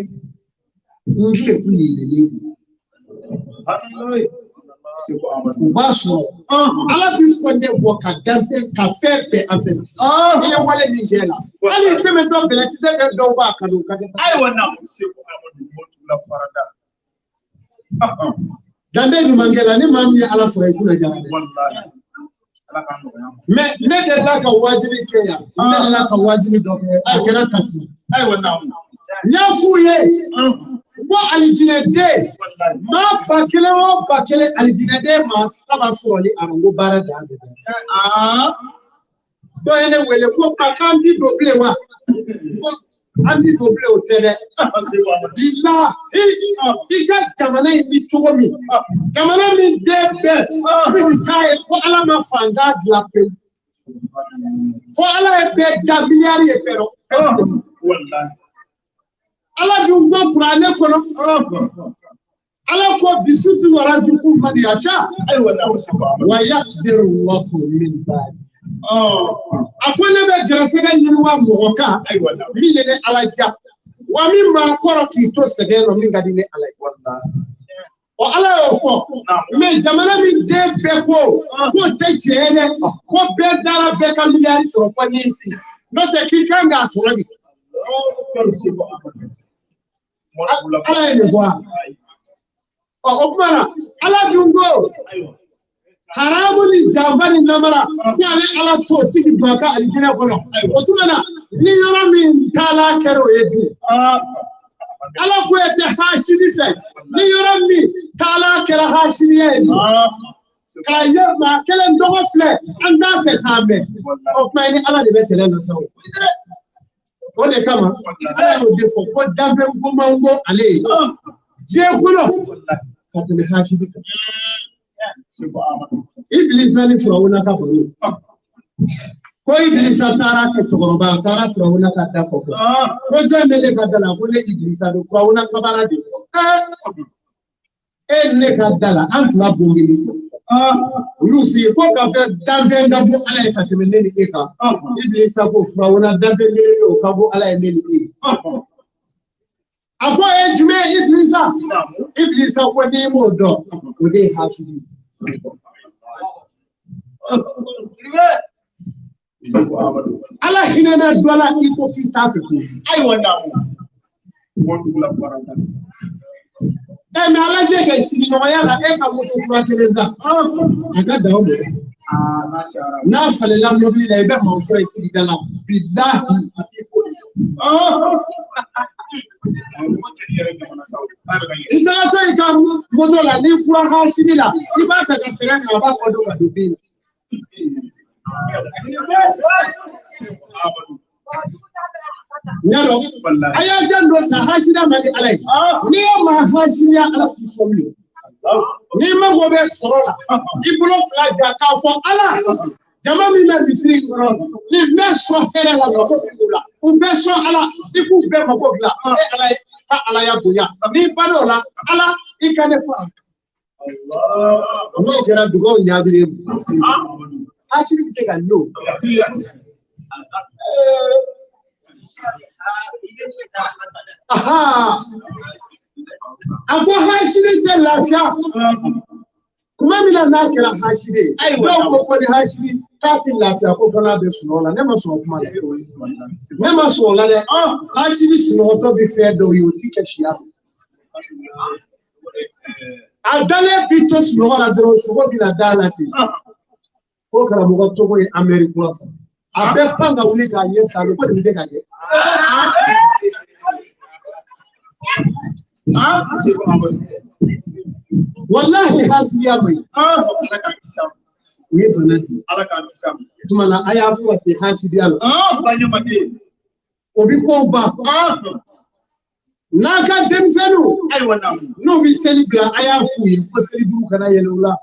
n tileku yɛlɛlen ye. O b'a sɔrɔ Ala b'i kɔnde bɔ ka danfɛn ka fɛn bɛɛ a fɛ. I ye wale min kɛ la, hali fɛn min dɔ bɛlɛkisɛ kɛ dɔw b'a kanu o ka kɛ. Danbe ɲuman kɛ la, ni maa min ye Ala sɔrɔ i kunna jara dɛ. Mɛ ne delila ka wajibi kɛ yan, ne delila ka wajibi dɔ kɛ, a kɛra Kati. N y'a f'u ye ko alijinɛden maa 1000 o 1000 alijinɛden maa 3 sɔrɔli a ko baara dan de don. Dɔ ye ne wele ko a k'an ti don bilen wa? Ko an ti don bilen o tɛ dɛ. Bilahi i ka jamana in bi cogo min, jamana min den bɛɛ sigi t'a ye ko Ala ma fantan dilan pewu. Fo Ala ye bɛɛ da miliyari ye bɛɛ rɔ. Ala dun ko kuranɛ kɔnɔ, Ala ko bisutu warazuku man yasha wa yaqdiru Allahu min ba'di. A ko ne bɛ gɛrɛsɛgɛ yiriwa mɔgɔ kan min ye ne Ala ja, wa min maa kɔrɔ k'i to sɛgɛn rɔ min ka di ne Ala ye. Ɔ Ala y'o fɔ, mɛ jamana min den bɛɛ ko k'o tɛ tiɲɛ ye dɛ, ko bɛɛ dara bɛɛ ka miliyari sɔrɔ fɔ n'i y'i sigi, n'o tɛ k'i kan k'a sɔrɔ de. Ala ye nin fɔ wa? Ɔ o tuma na Ala dun ko haramu ni janfa ni namara ko ale Ala t'o tigi don a ka alijinɛ kɔnɔ. O tuma na ni yɔrɔ min taala kɛra o ye dun. Ala ko e tɛ hasidi fɛ, ni yɔrɔ min taala kɛra hasidiya ye dun. K'a ye maa kelen dɔgɔ filɛ an t'a fɛ k'a mɛn. O tuma i ni Ala de bɛ kɛlɛ la sa o. O de kama Ala y'o de fɔ ko danfɛn ko man go ale ye diɲɛ kɔnɔ ka tɛmɛ hasidi kan. Ibilisa ni Firawuna ka baro. Ko Ibilisa taara kɛ cɛkɔrɔba, a taara Firawuna ka da kɔfɛ. Ko jɔn bɛ ne ka da la? Ko ne Ibilisa don. Firawuna kabara de. E ne ka da la, an fila bon kelen. U y'u sigi ko ka fɛn danfɛn ka bɔ Ala ye ka tɛmɛ ne ni e kan. Ibilisa ko Firawuna danfɛn kelen bɛ o ka bɔ Ala ye ne ni e ye. A ko ye jumɛn ye Ibilisa? Ibilisa ko n'i m'o dɔn, o de ye hasidi ye. Ala hinɛna dɔ la i ko k'i t'a fɛ k'o di. Mɛ ala jɛ ka sigiɲɔgɔnya la e ka moto kura kelen san, a ka dan o ma. N'a falenna mobili la i bɛ maaw sɔrɔ i sigida la, bilahi a t'i foyi. I tagatɔ i ka moto la n'i kura hasidi la, i b'a fɛ ka fɛɛrɛ minɛ a b'a fɔ don ka don bin na. N y'a dɔn a y'a janto na hasida man di Ala ye. N'i ye maa hasidiya Ala t'i sɔn bilen. N'i mago bɛ sɔrɔ la, i bolo fila ja k'a fɔ Ala, jama min bɛ misiri in kɔnɔ, ni bɛɛ sɔn hɛrɛ la mako bɛ u la, u bɛɛ sɔn Ala, i k'u bɛɛ mako dilan, e Ala ye ka Ala ya bonya. N'i banna o la, Ala i ka ne fara. N'o kɛra dugawu ɲaabiri ye. Hasidi bɛ se ka n'o. A ko hasidi tɛ lafiya. Tuma min na n'a kɛra hasidi ye, dɔw ko ko ni hasidi k'a ti lafiya ko fo n'a bɛ sunɔgɔ la, ne ma sɔn o kuma la. Ne ma sɔn o la dɛ. Hasidi sunɔgɔtɔ bɛ fɛn dɔw ye, o ti kɛ siya. A dalen bi to sunɔgɔ la dɔrɔn, sogo bɛna da la ten. Ko karamɔgɔ tɔgɔ ye Amɛri kura san. A bɛ pan ka wuli k'a ɲɛ sa, ko nin bɛ se ka kɛ. Walahi hasidiya man ɲi. O ye bana de ye. Tuma na a y'a fɔ ten hasidiya la. O bɛ kow ban. N'a ka denmisɛnninw n'u bɛ seli bila, a y'a f'u ye ko seli duuru kana yɛlɛ u la.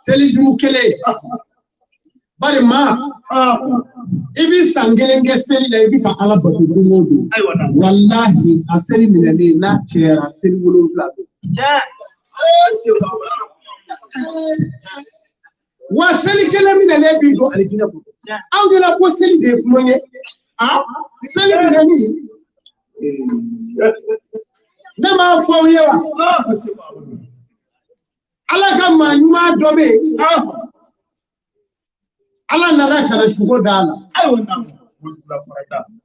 Seli duuru kelen. Bari maa, i bɛ san kelen kɛ seli la, i bɛ ka Ala bato don o don. Walahi a seli minɛlen n'a cɛyara seli 7 don. Wa seli kelen minɛlen b'i don alijinɛ kɔnɔ. Anw ɲɛna ko seli de ye kulon ye. Seli minɛli. Ne m'a fɔ aw ye wa? Ala ka maa ɲuman dɔ bɛ yen. Ala nana ka na sugo d'a la.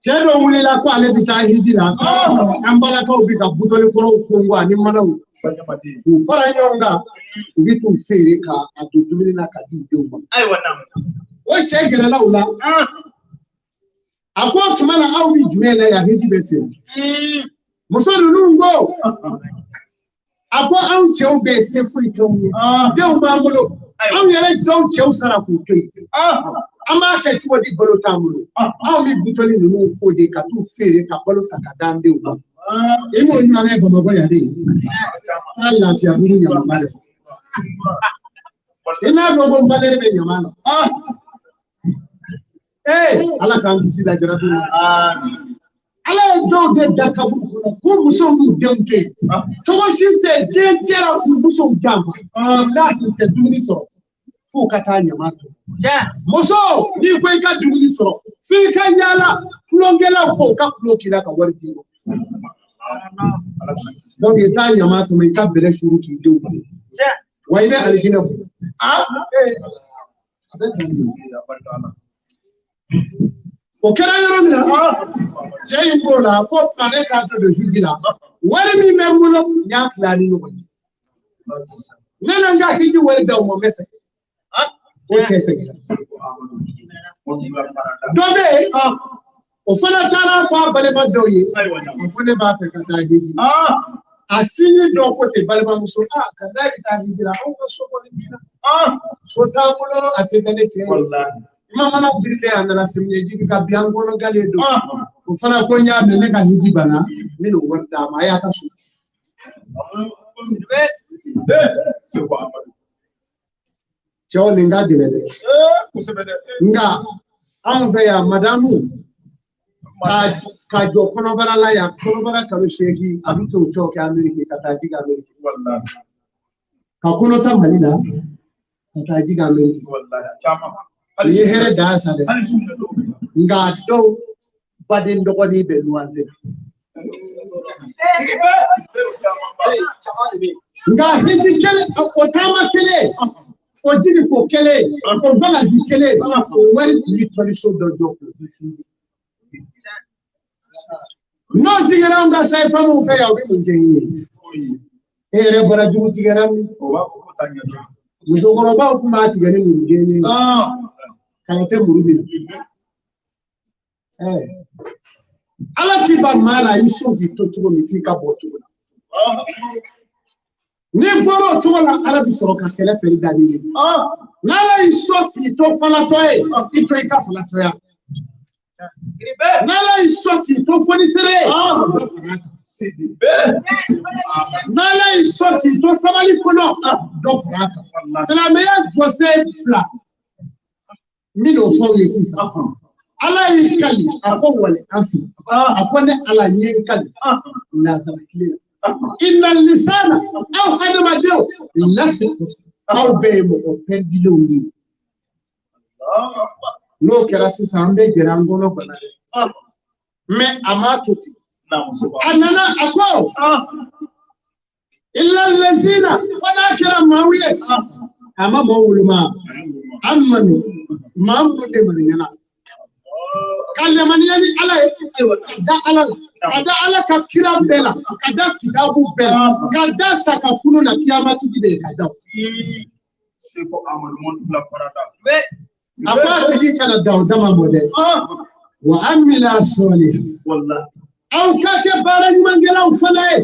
Cɛ dɔ wulila ko ale bɛ taa hiji la. An balakaw bɛ ka butɔli kɔrɔw kongo ani manaw. K'u fara ɲɔgɔn kan, u bɛ t'u feere ka a don dumuni na ka di u denw ma. O cɛ gɛrɛla u la. A ko o tuma na aw bɛ jumɛn na yan hiji bɛ sen? Muso ninnu ko, a ko anw cɛw bɛ se foyi t'anw ye. Denw b'an bolo. Anw yɛrɛ dɔw cɛw sara k'u to yen. An b'a kɛ cogo di, balo t'an bolo. Anw bɛ butɔli ninnu ko de ka t'u feere ka balo san ka d'an denw ma. I m'o ɲɔgɔn ye Bamakɔ yan de. Taa Lafiyabugu ɲamanba de fɔ. I n'a dɔn ko n valeur bɛ ɲaman na. Ee Ala k'an kisi lajarabi ma. Ala ye dɔw de da kaburu kɔnɔ k'u musow n'u denw to yen. Cogo si tɛ diɲɛ jɛra k'u musow janfa. Walahi u tɛ dumuni sɔrɔ f'u ka taa ɲama to. Muso n'i ko i ka dumuni sɔrɔ f'i ka yaala tulonkɛlaw kɔ u ka tulon k'i la ka wari d'i ma. Donc i taa ɲama tɔmɔ i ka bɛlɛ suru k'i denw balo. Wa i bɛ alijinɛ kɔnɔ. A bɛ tan de. O kɛra yɔrɔ min na, cɛ in k'o la ko ne k'a to don hiji la, wari min bɛ n bolo n y'a tila ni ɲɔgɔn cɛ. Ne na n ka hiji wari d'aw ma n bɛ segin. O cɛ seginna. Dɔ bɛ yen, o fana taara fɔ a balima dɔw ye, a ko ne b'a fɛ ka taa hiji. A sinji dɔ ko ten balimamuso, karisa bɛ taa hiji la, anw ka so kɔni binna. So t'an bolo, a se tɛ ne cɛ ye. Ma mana birilen a nana samiyɛji bi ka bin an kɔnɔ gale don. O fana ko n y'a mɛn ne ka hiji banna, n bɛn'o wari d'a ma, a y'a ka so. Cɛw nin ka gɛlɛn dɛ. Nka anw fɛ yan madamu ka jɔ kɔnɔbara la yan, kɔnɔbara kalo 8 a bɛ t'o cɛw kɛ Ameriki ka taa jigin Ameriki. Ka kɔnɔ ta Mali la ka taa jigin Ameriki. Nin ye hɛrɛ dan sa dɛ. Nka dɔw baden dɔgɔnin bɛ luwanse la. Nka hiji kelen, o taama kelen, o jigi ko kelen, o valasi kelen, o wari tun bɛ tɔliso dɔ jɔ k'o di sini. N'o jiginna anw ka sayifamuw fɛ yan, o bɛ mun kɛ i ye? E yɛrɛ bɔra jugu tigɛra min? Musokɔrɔbaw tun b'a tigɛ ni muruden ye. Kana tɛ muru min na. Ala t'i ban maa la, i so k'i to cogo min f'i ka bɔ cogo la. N'i bɔra o cogo la, Ala bɛ sɔrɔ ka kɛlɛ fɛri da n'i ye. N'Ala y'i sɔ k'i to falatɔ ye, i to i ka falatɔya. N'Ala y'i sɔ k'i to fonisere ye, dɔ fara a kan. N'Ala y'i sɔ k'i to sabali kɔnɔ, dɔ fara a kan. Silamɛya jɔsen 2, n bɛn'o fɔ aw ye sisan. Ala y'i kali, a ko wali asi, a ko ne Ala n ye n kali lazara tile la. Inna lisana, aw hadamadenw lafi aw bɛɛ ye mɔgɔ pɛrɛdilenw de ye. N'o kɛra sisan, an bɛ gɛrɛ an kɔnɔ bana dɛ. Mɛ a m'a to ten. A nana a ko Illa allazina fo n'a kɛra maaw ye a ma mɔɔ woloma amanu maa minnu lemaniya ka lemaniya ni Ala ye ka da Ala la ka da Ala ka kira bɛɛ la ka da kitabu bɛɛ la ka da sakakunu la kiyamatigi bɛ yen ka da o. A ko a tigi kana da o dama mɔ dɛ. Wa amila sɔlihan. Aw ka kɛ baara ɲumankɛlaw fana ye.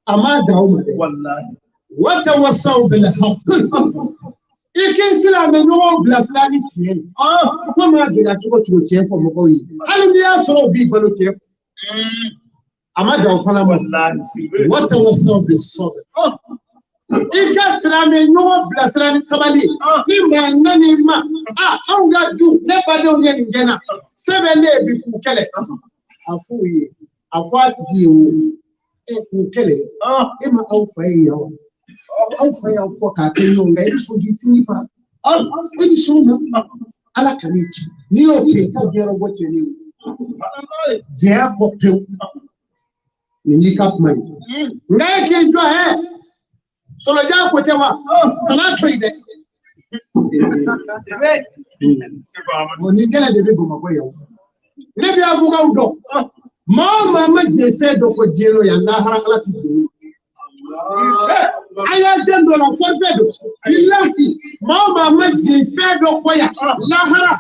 A ma da o ma dɛ. Wa tawassaw bil haqq. I k'i silamɛ ɲɔgɔn bilasira ni tiɲɛ ye. Ko maa gɛlɛya cogo cogo tiɲɛ fɔ mɔgɔw ye. Hali n'i y'a sɔrɔ u b'i balo tiɲɛ fɔ. A ma da o fana ma. Wa tawassaw bis sabr. I ka silamɛ ɲɔgɔn bilasira ni sabali. Ni maa nan'i ma, a anw ka du ne badenw ye nin gɛnna. Se bɛ ne ye bi k'u kɛlɛ. A f'u ye, a fɔ a tigi ye o, e k'u kɛlɛ. E ma aw fa ye yan wa? Aw fa y'aw fɔ k'a kɛ ɲɔgɔn kan, e bɛ sɔn k'i sinji fara. E bɛ sɔn o ma. Ala ka n'i ci. N'i y'o kɛ, i ka diɲɛ bɔ cɛnni ye. Jɛya kɔ pewu. Nin y'i ka kuma ye. Nka e k'i jɔ ɛ. Sɔlɔja ko tɛ wa? Kana to yen dɛ. Nin kɛlɛ de bɛ Bamakɔ yan. Ne bɛ avocat dɔn. Maa o maa ma jɛn fɛn dɔ kɔ diɲɛ nɔ yan, lahara Ala ti jɛn o ma. A y'a jɛn dɔ la forfait don. Bilahi maa o maa ma jɛn fɛn dɔ kɔ yan, lahara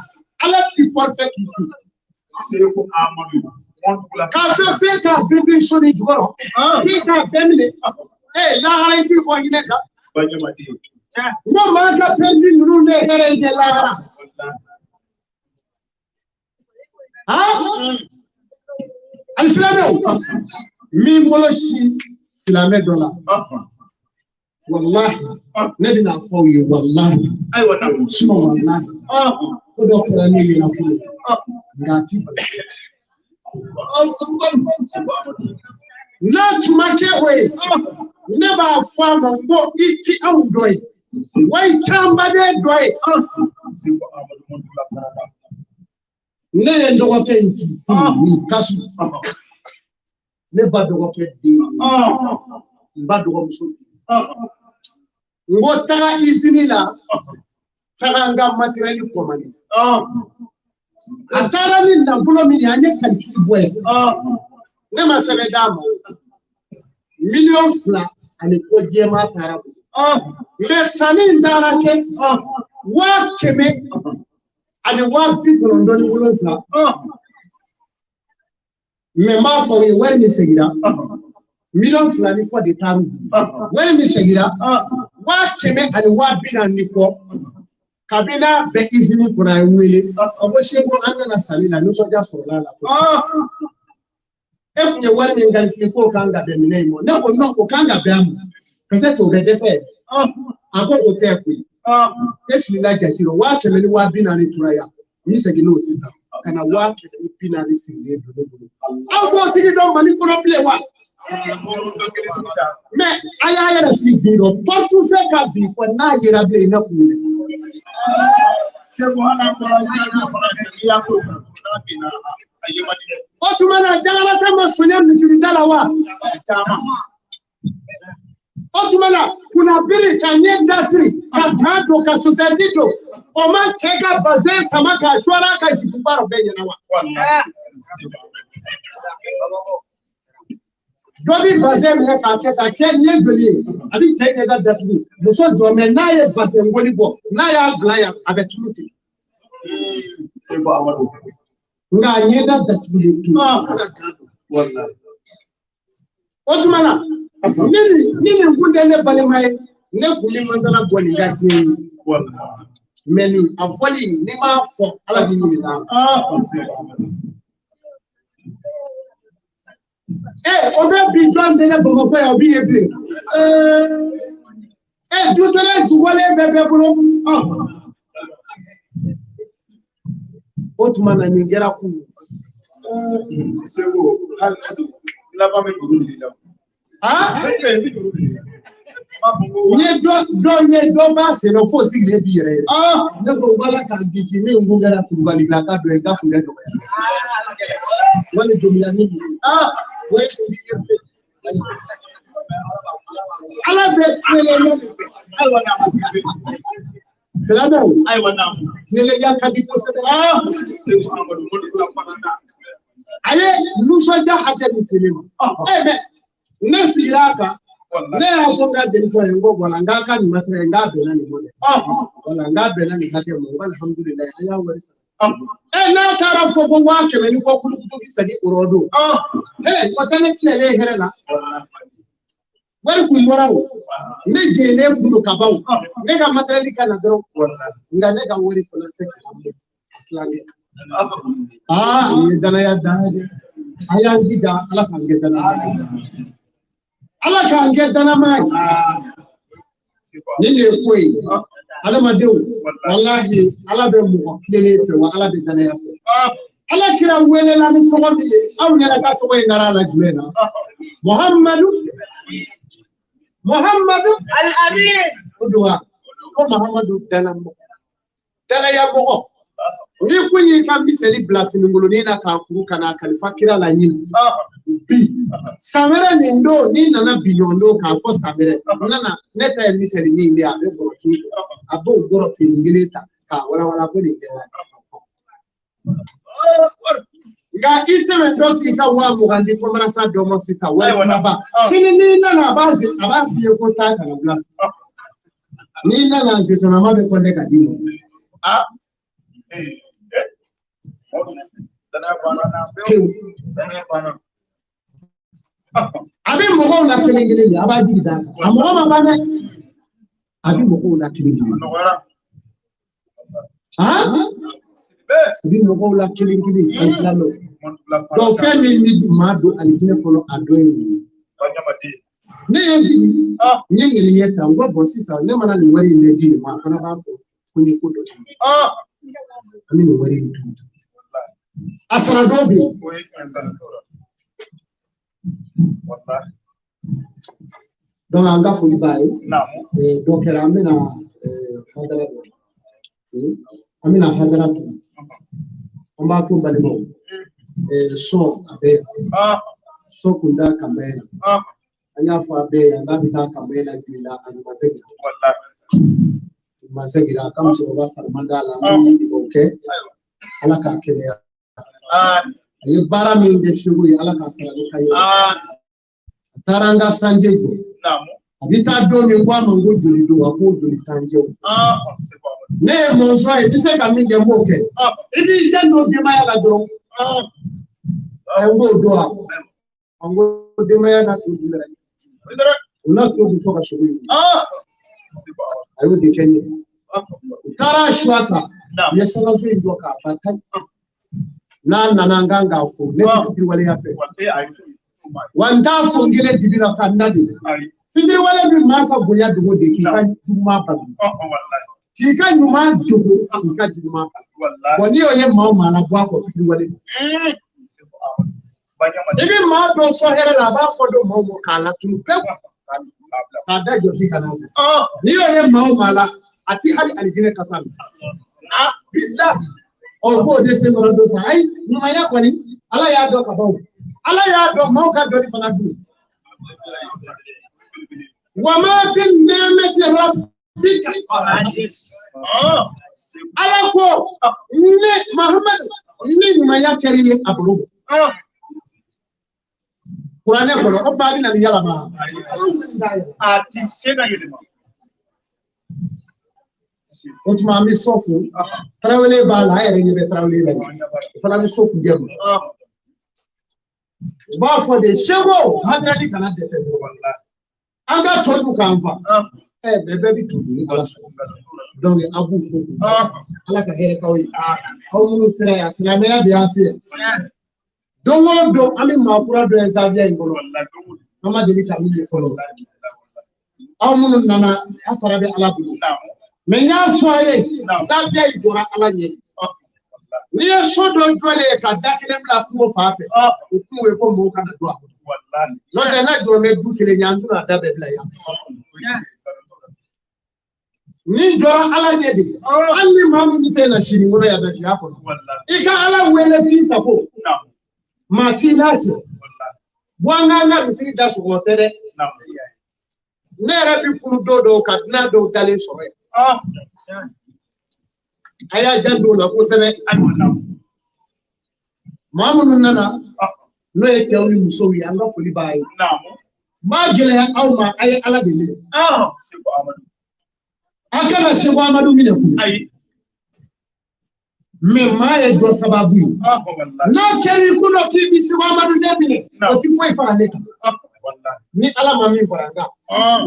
Ala ti forfait k'i kun. K'a fɛn fɛn k'a bɛɛ bɛ so ni jukɔrɔ, k'i k'a bɛɛ minɛ. Ee lahara i t'i bɔ hinɛ kan. N ko maa ka pɛridi ninnu de ye hɛrɛ ye kɛ lahara. Alisilamɛw min bolo si silamɛ dɔ la walahi ne bɛna fɔ aw ye walahi suma walahi ko dɔ kɛra ne ɲɛna kunun nka a ti bali. N'a tun ma kɛ o ye ne b'a fɔ a ma n ko i ti anw dɔ ye wa i t'an baden dɔ ye. Ne ye n dɔgɔkɛ in ci nin kasu ne ba dɔgɔkɛ den ye n ba dɔgɔmuso den n ko taga izini la taga n ka matériel kɔmani a taara ni nafolo min ye an ye calcul bɔ yen ne ma sɛbɛn d'a ma o 2,000,000 ani kɔ jɛman taara bolo mɛ sanni in taara kɛ 197,000 mɛ n b'a fɔ aw ye wari min seginna 2,000,000 ni kɔ de taar'u bolo wari min seginna 140,000 ni kɔ kabini n'a bɛ izini kɔnɔ a ye n wele a ko Seko an nana sanni la nisɔndiya sɔrɔla a la kosɛbɛ. E kun ye wari min calculé k'o kan ka bɛn minɛn in ma ne ko non o kan ka bɛn a ma peut-être o bɛ dɛsɛ yɛrɛ a ko o tɛ koyi e filila jate rɔ 140,000 tora yan n bɛ segin n'o sisan ka na 140,000 sigilen don ne bolo aw b'o tigi dɔn Mali kɔnɔ bilen wa mɛ a y'a yɛrɛ sigi bin dɔ portefeuille ka bin fɔ n'a yera bilen i na kun minɛ. O tuma na Jakarta ma sonya misiri da la wa? O tuma na kunnabiri ka ɲɛ dasiri ka gan don ka sosɛti don o ma cɛ ka bazɛn sama k'a suwara ka jigin baara bɛɛ ɲɛna wa? Dɔ bi bazɛn minɛ k'a kɛ ka cɛ nin ye joli ye a bi cɛ ɲɛda datugu muso jɔ mɛ n'a ye bazɛn ngoli bɔ n'a y'a bila yan a bɛ tulu ten. Nka a ɲɛda datugulen tun fo ka gan don. O tuma na ni nin kun tɛ ne balima ye ne kun bɛ masala bɔ nin ka diɲɛ ye mɛ nin a fɔli ni m'a fɔ Ala b'i ɲininka. O bɛ bin jɔn denkɛ Bamakɔ yan o b'i ye bilen. Du kelen jubɔlen bɛ bɛɛ bolo. O tuma na nin kɛra kunun. N ye dɔ ye dɔ b'a sen na f'o sigilen b'i yɛrɛ ye. Ne ko wala k'a diki ne kun kɛra kulubalilaka dɔ ye n ka kun bɛ dɔgɔya. Wali domiya ni ninnu. O ye kun b'i ye bilen. Ala bɛ tilelenya de fɛ. Silamɛw, tilelenya ka di kosɛbɛ. A ye nisɔndiya hakɛ min se ne ma. Mɛ ne sigira a kan. Ne y'a fɔ n ka denmisɛnw ye n ko wala n k'a ka nin matériel n k'a bɛnna nin ma dɛ. Wala n k'a bɛnna nin hakɛ ma n ko alihamudulilayi an y'a wari sara. N'a taara fɔ ko 100,000 ni kɔ kulukutu bi segin o yɔrɔ don. O tɛ ne tilelen hɛrɛ la. Wari kun bɔra o. Ne jɛlen kun don ka ban o. Ne ka matériel ka na dɔrɔn. Nka ne ka wari fana se ka a tilankɛ. Nin ye danaya dan ye dɛ. A y'an jija Ala k'an kɛ danaya ye. Ala k'an kɛ danama ye. Nin de ye ko ye. Adamadenw, walahi Ala bɛ mɔgɔ tilennen fɛ wa Ala bɛ danaya fɛ. Ala kira welela ni tɔgɔ min ye, aw yɛrɛ ka tɔgɔ in dara a la jumɛn na? Muhammadu. Muhammadu. Al-Amin. O don wa? Ko Muhammadu danamɔgɔ. Danayamɔgɔ. Ni kun y'i ka miseli bila fininkolonin na k'a kuru ka n'a kalifa kira la ɲini. Bi san wɛrɛ nin don n'i nana bi ɲɔgɔn don k'a fɔ san wɛrɛ n nana ne ta ye miseli nin de ye a bɛ bɔrɔfin a b'o bɔrɔfin kelen ta k'a walawala ko nin tɛ wa. Nka i tɛmɛtɔ k'i ka 20,000 di kɔmarasa dɔ ma sisan wari kumaba sini n'i nana a b'a f'i ye ko taa kana bila n'i nana zetɔnama bɛ kɔnɛ ka d'i ma. Pewu. A bɛ mɔgɔw la kelen kelen de a b'a jigi d'a kan a mɔgɔ ma ban dɛ a bɛ mɔgɔw la kelen kelen a bɛ mɔgɔw la kelen kelen a silamɛw donc fɛn min bɛ maa don alijinɛ kɔnɔ a dɔ ye nin ye ne ye n sigi n ye ŋɛniɲɛ ta n ko bɔn sisan ne mana nin wari in bɛɛ di nin ma a fana b'a fɔ ko n ye ko dɔ kɛ an bɛ nin wari in dun a sara dɔw bɛ yen. Donc an ka foli b'a ye. Dɔ kɛra an bɛna hadara dɔ an bɛna hadara tugu an b'a fɔ n balimaw sɔn a bɛ yan sɔn kun da kanbɛn na an y'a fɔ a bɛɛ ye an k'a bɛ taa kanbɛn na joli la a ɲuman seginna ɲuman seginna a ka musokɔrɔba fari man d'a la an bɛ dugawu kɛ Ala k'a kɛnɛya a ye baara min kɛ Segu ye Ala k'a sara ni ka ye a taara an ka sanjɛ jɔ a bɛ taa don min ko a ma ko joli don a k'o joli t'an jɛ o ne ye mɔnsɔn ye i bɛ se ka min kɛ n b'o kɛ i b'i den don denbaya la dɔrɔn an k'o don wa an ko denbaya n'a to dun dɛ u n'a to dun fo ka sogo ɲini a y'o de kɛ n ye u taara suwa ta u ye sangaso in jɔ k'a ban tan n'a nana n kan k'a fo ne tɛ fitiriwaleya fɛ wa n t'a fo n kelen dibi la ka n da de fitiriwale bɛ maa ka bonya dogo de k'i ka juguman bali k'i ka ɲuman dogo k'i ka juguman bali bɔn n'i y'o ye maa o maa la bɔ a kɔ fitiriwale i bɛ maa dɔ sɔn hɛrɛ la a b'a fɔ don maaw ma k'a latunu pewu k'a da jɔ f'i ka n'a se n'i y'o ye maa o maa la a ti hali alijinɛ kasa minɛ bilahi ɔ k'o de senkɔrɔ don sa ayi ɲumanya kɔni Ala y'a dɔn ka ban o Ala y'a dɔn maaw ka dɔnni fana dun wa ma bi nɛɛmɛti rabbika Ala ko ne Mahamadu ni ɲumanya kɛra i ye a bolo kuranɛ kɔnɔ o ba bɛ na ni yɛlɛma a ti se ka yɛlɛma. O tuma an bɛ sɔ fo Tarawele b'a la a yɛrɛ ɲɛ bɛ Tarawele la yen o fana bɛ so kunjɛ ma u b'a fɔ de seko matériel kana dɛsɛ dɔrɔn an ka tɔ dun k'an fa bɛɛ bɛ to dun ni Ala sɔnna donc a b'u fo k'u Ala ka hɛrɛ k'aw ye aw minnu sera yan silamɛya de y'an se yan don o don an bɛ maa kura dɔ ye zawiya in kɔnɔ an ma deli ka min ye fɔlɔ aw minnu nana a sara bɛ Ala bolo mɛ n y'a fɔ a ye zawiya in jɔra Ala ɲɛ n'i ye so dɔ jɔlen ye ka da kelen bila kungo fan fɛ o kungo ye ko mɔgɔw kana don a kɔnɔ n'o tɛ n'a jɔ bɛ du kelen ɲɛ an tɛna da bɛɛ bila yan ni jɔra Ala ɲɛ de hali ni maa min bɛ se na sini kɔnɔ yan na si a kɔnɔ i ka Ala wele f'i sago maa t'i n'a cɛ bɔ an k'an ka misiri da sɔgɔ tɛ dɛ. Ne yɛrɛ bi kulu dɔw dɔw ka dunan dɔw dalen sɔrɔ yen. A y'a janto o la kosɛbɛ. Maa minnu nana n'o ye cɛw ni musow ye, an ka foli b'a ye. N b'a gɛlɛya aw ma, a ye Ala de minɛ. A kana Seko Amadu minɛ koyi. Mɛ maa ye dɔ sababu ye. N'a kɛra i kun na k'i bi Seko Amadu de minɛ, o ti foyi fara ne kan. Ni Ala ma min fara n kan.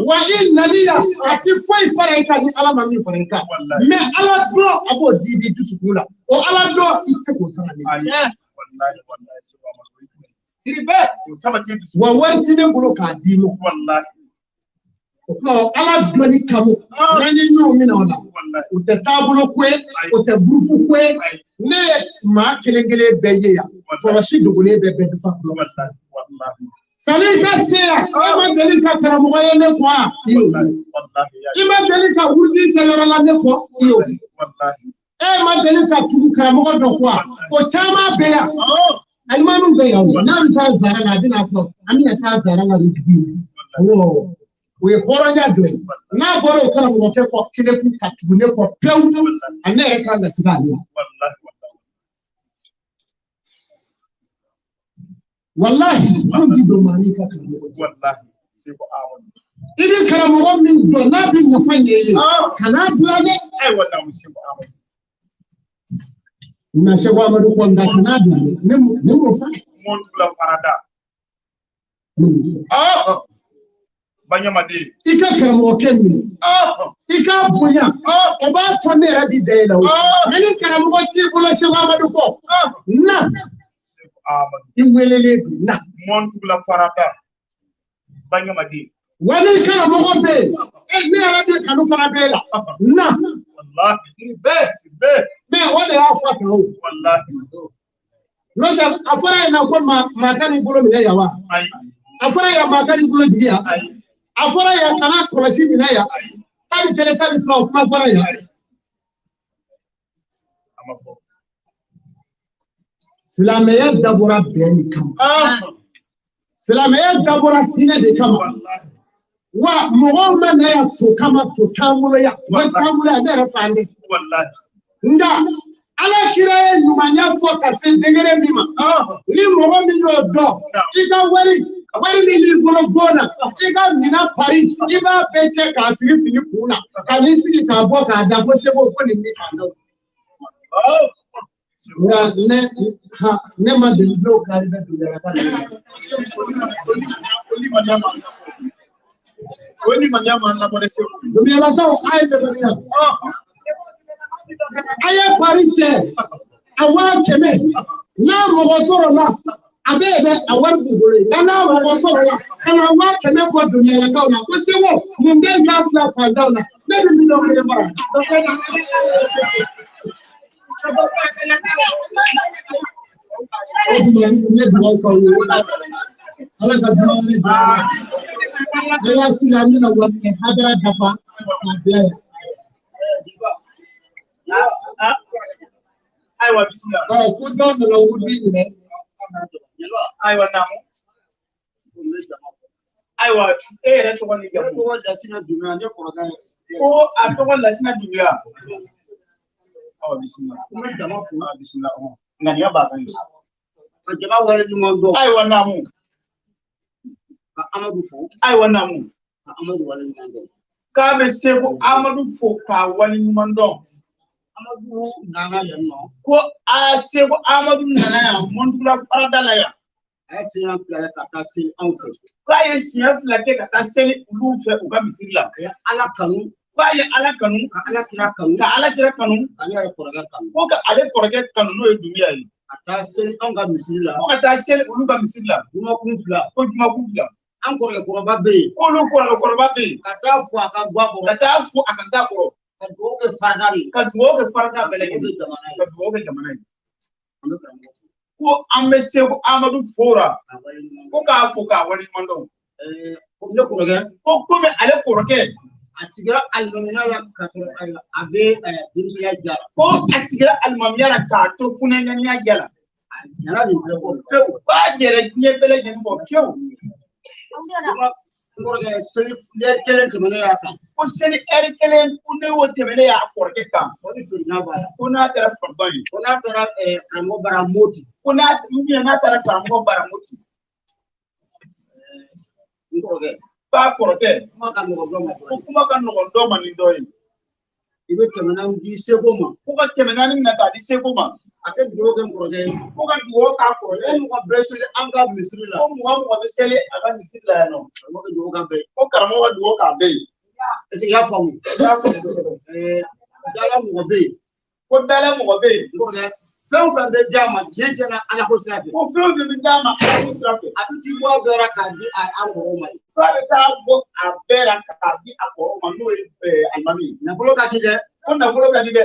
Wa i nali yan, a ti foyi fara i kan ni Ala ma min fara i kan. Mɛ Ala dɔn, a b'o di i dusukun la. O Ala dɔn, i ti se k'o sara ne. Wa wari ti ne bolo k'a d'i ma. O tuma Ala dɔnni kama, n'an ye ɲɔgɔn minɛ o la, o tɛ taabolo ko ye, o tɛ gurupu ko ye. Ne ye maa kelen kelen bɛɛ ye yan, kɔlɔsi dogolen bɛ bɛɛ dufa kɔnɔ. Sanni i ka se yan, e ma deli ka karamɔgɔ ye ne kɔ wa? I y'o ye. I ma deli ka wurudi kɛ yɔrɔ la ne kɔ, i y'o ye. E ma deli ka tugu karamɔgɔ dɔ kɔ wa? O caman bɛ yan. Alimamiw bɛ yan o, n'a bɛ taa zara la, a bɛna fɔ an bɛna taa zara la nin dugu in na. Awɔ. O ye hɔrɔnya dɔ ye. N'a bɔra o karamɔgɔkɛ kɔ kelen kun ka tugu ne kɔ pewu, a ne yɛrɛ kan ka siga ale la. Walahi, anw ti don maa n'i ka karamɔgɔ cɛ. I bɛ karamɔgɔ min dɔn n'a bɛ nafa ɲɛ i ye, kan'a bila dɛ. Na Seko Amadu kɔ nka kan'a bila dɛ. Ne m'o fɔ. Ne m'o fɔ. I ka karamɔgɔkɛ minɛ, i k'a bonya, o b'a to ne yɛrɛ bi da e la o. Mɛ ni karamɔgɔ t'i bolo Seko Amadu kɔ, na i welelen don na. Wa ni karamɔgɔ bɛ yen, ne yɛrɛ de kanu fana b'e la, na. Mɛ o de y'a fɔ tan o. N'o tɛ a fɔra yen na ko maa ka n'i bolo minɛ yan wa? A fɔra yan maa ka n'i bolo jigin yan? A fɔra yan kana kɔlɔsi minɛ yan? K'a bɛ kelen k'a bɛ fila, o kuma fɔra yan. Silamɛya dabɔra bɛn de kama. Silamɛya dabɔra hinɛ de kama. Wa mɔgɔw ma na yan to kama, to t'an bolo yan. Wari t'an bolo yan, ne yɛrɛ fan dɛ. Nka Ala kira ye ɲumanya fɔ ka se degré min ma, ni mɔgɔ min y'o dɔn, i ka wari min b'i bolo bon na, i ka minɛn pari, i b'a bɛɛ cɛ k'a siri fini kun na, ka n'i sigi k'a bɔ k'a da ko seko ko nin b'i fan dɔn. Nka ne ma deli dɔw kari bɛ dugu ka na. Dumuyalakaw a ye limaniya. A ye pari cɛ a 100,000 n'a mɔgɔ sɔrɔ la, a bɛ yen dɛ, a wari b'u bolo yen. Nka n'a mɔgɔ sɔrɔ la ka na 100,000 bɔ dumuyalakaw la ko seko mun bɛ yen k'a fila fantanw na, ne bɛ 1,000,000 mara. O tuma n ye dugawu k'aw ye, Ala ka dugawu wɛrɛ di aw ma. Ne y'a sigi an bɛna wari hadara dafa k'a bila yan. Ayiwa bisimila. Ko dɔw nana wurudi minɛ. Ayiwa naamu. Ayiwa e yɛrɛ tɔgɔ ni jamu? Ne tɔgɔ Lasina Dunbiya, ne kɔrɔkɛ ye. Ko a tɔgɔ Lasina Dunbiya. Awa bisimila. N bɛ jama fo. Bisimila. Ŋaniya b'a kan ye. Ka jama wale ɲuman dɔn. Ayiwa naamu. Ka Amadu fo. Ayiwa naamu. Ka Amadu wale ɲuman dɔn. K'a bɛ Seko Amadu fo k'a wale ɲuman dɔn. Amadu nana yan nɔ. Ko a Seko Amadu nana yan Mɔntugula farada la yan. A ye siɲɛ fila kɛ ka taa seli anw fɛ. K'a ye siɲɛ fila kɛ ka taa seli olu fɛ u ka misiri la. A ye Ala kanu. K'a ye Ala kanu. Ka Ala kira kanu. Ka Ala kira kanu. Ka ne yɛrɛ kɔrɔkɛ kanu. Ko ka ale kɔrɔkɛ kanu n'o ye Dunbiya ye. Ka taa seli anw ka misiri la. Ko ka taa seli olu ka misiri la. Jumakun fila. Ko jumakun fila. An kɔrɔkɛ kɔrɔba bɛ yen. K'olu kɔrɔkɛ kɔrɔba bɛ yen. Ka taa fo a ka ga kɔrɔ. Ka taa fo a ka ga kɔrɔ. Ka dugawu kɛ farada ye. Ka dugawu kɛ farada bɛɛ lajɛlen. Ka dugawu kɛ jamana ye. An bɛ karamɔgɔ fo. Ko an bɛ Seko Amadu fora. Ko k'a fo k'a waleɲuman dɔn. Komi ne kɔrɔkɛ. Ko komi ale kɔrɔkɛ. A sigira alimamiya la k'a sɔrɔ a bɛ denmisɛnya ja la. Ko a sigira alimamiya la k'a to funɛŋaniya ja la. A jɛra nin bɛɛ kɔ pewu. K'a jɛra diɲɛ bɛɛ lajɛlen kɔ fiyewu. N kɔrɔkɛ seli ɛri kelen tɛmɛnen y'a kan. Ko seli ɛri kelen ko ne y'o tɛmɛnen y'a kɔrɔkɛ kan. O ni folikan b'a la. Ko n'a taara fanba ye. Ko n'a taara karamɔgɔ bara Moti. Ko n'a n'a taara karamɔgɔ bara Moti. N kɔrɔkɛ. Ba kɔrɔkɛ. Kuma ka nɔgɔn dɔ ma. Ko kuma ka nɔgɔn dɔ ma ni dɔ ye. I bɛ 400 di Seko ma. Ko ka 400 minɛ k'a di Seko ma. A tɛ dugawu kɛ n kɔrɔkɛ ye. Ko ka dugawu k'a kɔrɔkɛ ye. Ko mɔgɔ bɛ seli an ka misiri la. Ko mɔgɔ mɔgɔ bɛ seli a ka misiri la yan nɔ. Karamɔgɔ ka dugawu k'a bɛɛ ye. Ko karamɔgɔ ka dugawu k'a bɛɛ ye. Est-ce que i y'a faamu? I y'a faamu kosɛbɛ. Dala mɔgɔ bɛ yen. Ko dala mɔgɔ bɛ yen. N kɔrɔkɛ fɛn o fɛn bɛ d'a ma diɲɛ tiɲɛna Ala ko sira fɛ. Ko fɛn o fɛn bɛ d'a ma Ala ko sira fɛ. A bɛ t'i bɔ a bɛɛ la k'a di an kɔrɔw ma. K'a bɛ taa bɔ a bɛɛ la k'a di a kɔrɔw ma n'o ye alimami ye. Nafolo ka di dɛ. Ko nafolo ka di dɛ.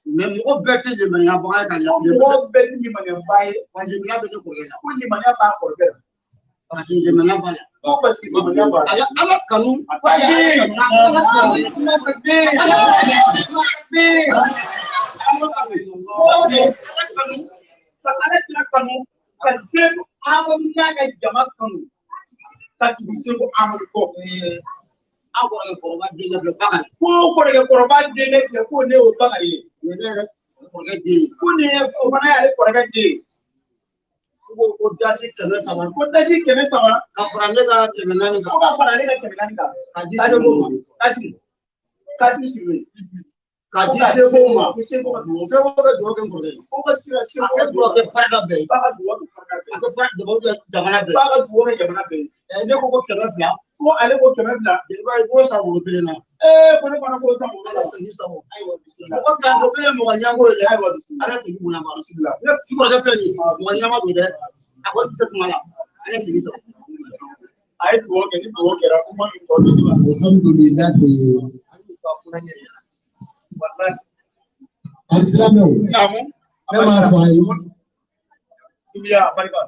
Mais mɔgɔ bɛɛ tɛ limaniyabaga ye ka ɲɛ. Mɔgɔ bɛɛ tɛ limaniyaba ye. Wa limaniya bɛ ne kɔrɔkɛ la. Ko limaniya b'a kɔrɔkɛ la. Parce que limaniya b'a la. Ko parce que limaniya b'a la. Ala kanu. Ala kanu. Ka Ala kira kanu ka Seko Amadu n'a ka jama kanu ka tugu Seko Amadu kɔ. Aw kɔrɔkɛ kɔrɔba denkɛ filɛ Bakari. Ko kɔrɔkɛ kɔrɔba denkɛ filɛ ko ne y'o Bakari ye. Nin ye ne yɛrɛ kɔrɔkɛ den ye. Ko nin ye o fana y'ale kɔrɔkɛ den ye. Ko dasi 300. Ko dasi 300. Ka fara ne ka 400 kan. Ko ka fara ale ka 400 kan. Ka di Seko ma. Kasimu. Kasimu Sidibe. Ka di Seko ma. Ko Seko ka dugawu. Seko ka dugawu kɛ n kɔrɔkɛ ye. Ko ka sira Seko A ka dugawu kɛ farida bɛɛ ye. K'a ka dugawu kɛ farida bɛɛ ye. A ka fara dugawu kɛ jamana bɛɛ ye. K'a ka dugawu kɛ jamana bɛɛ ye. Ne ko ko 200. Ko ale ko 200. Jeliba i b'o san woro kelen na. Ko ne fana k'o san woro kelen. Ala segin sago. Ayiwa bisimila. Mɔgɔ ta ko kelen mɔgɔ ɲɛngo ye dɛ. Ayiwa bisimila. Ala segin bonya ma. Bisimila. Ne kɔrɔkɛ filɛ nin ye mɔgɔ ɲɛnama don dɛ. A ko ti se kuma la. Ala segin sago. A ye dugawu kɛ ni dugawu kɛra kuma min tɔ di ne ma. Alhamdulilayi. A silamɛw. Naamu. Ne m'a fɔ a ye.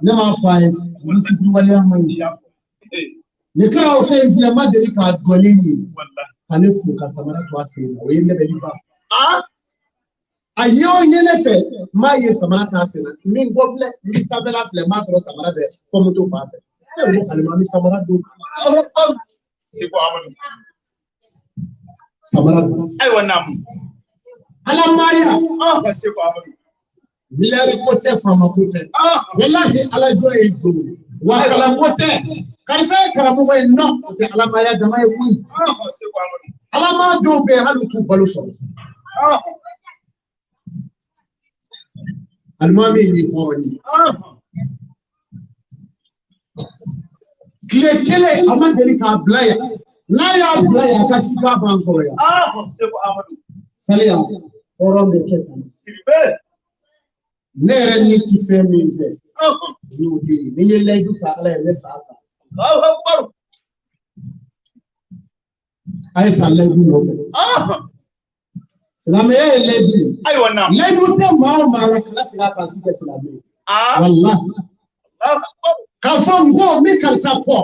Ne m'a fɔ a ye. Olu fitiriwaleya man ɲi. Nin kɛra o fɛn in filɛ n ma deli k'a jɔlen ye ka ne fo ka samara to a sen na o ye ne bɛ ban. A ye o ye ne fɛ n m'a ye samara t'a sen na min ko filɛ n bɛ sanfɛla filɛ n m'a sɔrɔ samara bɛ fɔ moto fan fɛ. Ne ko alimami samara don. Seko Amadu. Samara don. Ayiwa naamu. Ala maaya. Seko Amadu. Miliyari ko tɛ faama ko tɛ. Walahi ala jɔ ye don. Wa kalan ko tɛ. Karisa ye karamɔgɔ ye nɔ o tɛ alamaya dama ye koyi. Alama dɔw bɛ yen hali u t'u balo sɔrɔ. Alimami ye hɔrɔn ye. Tile kelen a ma deli k'a bila yan. N'a y'a bila yan a ka ci k'a b'an sɔrɔ yan. Saliya hɔrɔn bɛ kɛ tan. Ne yɛrɛ ni ti fɛn min fɛ. O y'o de ye. Ni n ye layidu ta Ala ye ne sa ta. A ye san layidu nɔfɛ. Silamɛya ye layidu ye. Ayiwa naamu. Layidu tɛ maa o maa la kana segin a kan a ti kɛ silamɛ ye. Walahi. K'a fɔ n ko n bɛ karisa kɔ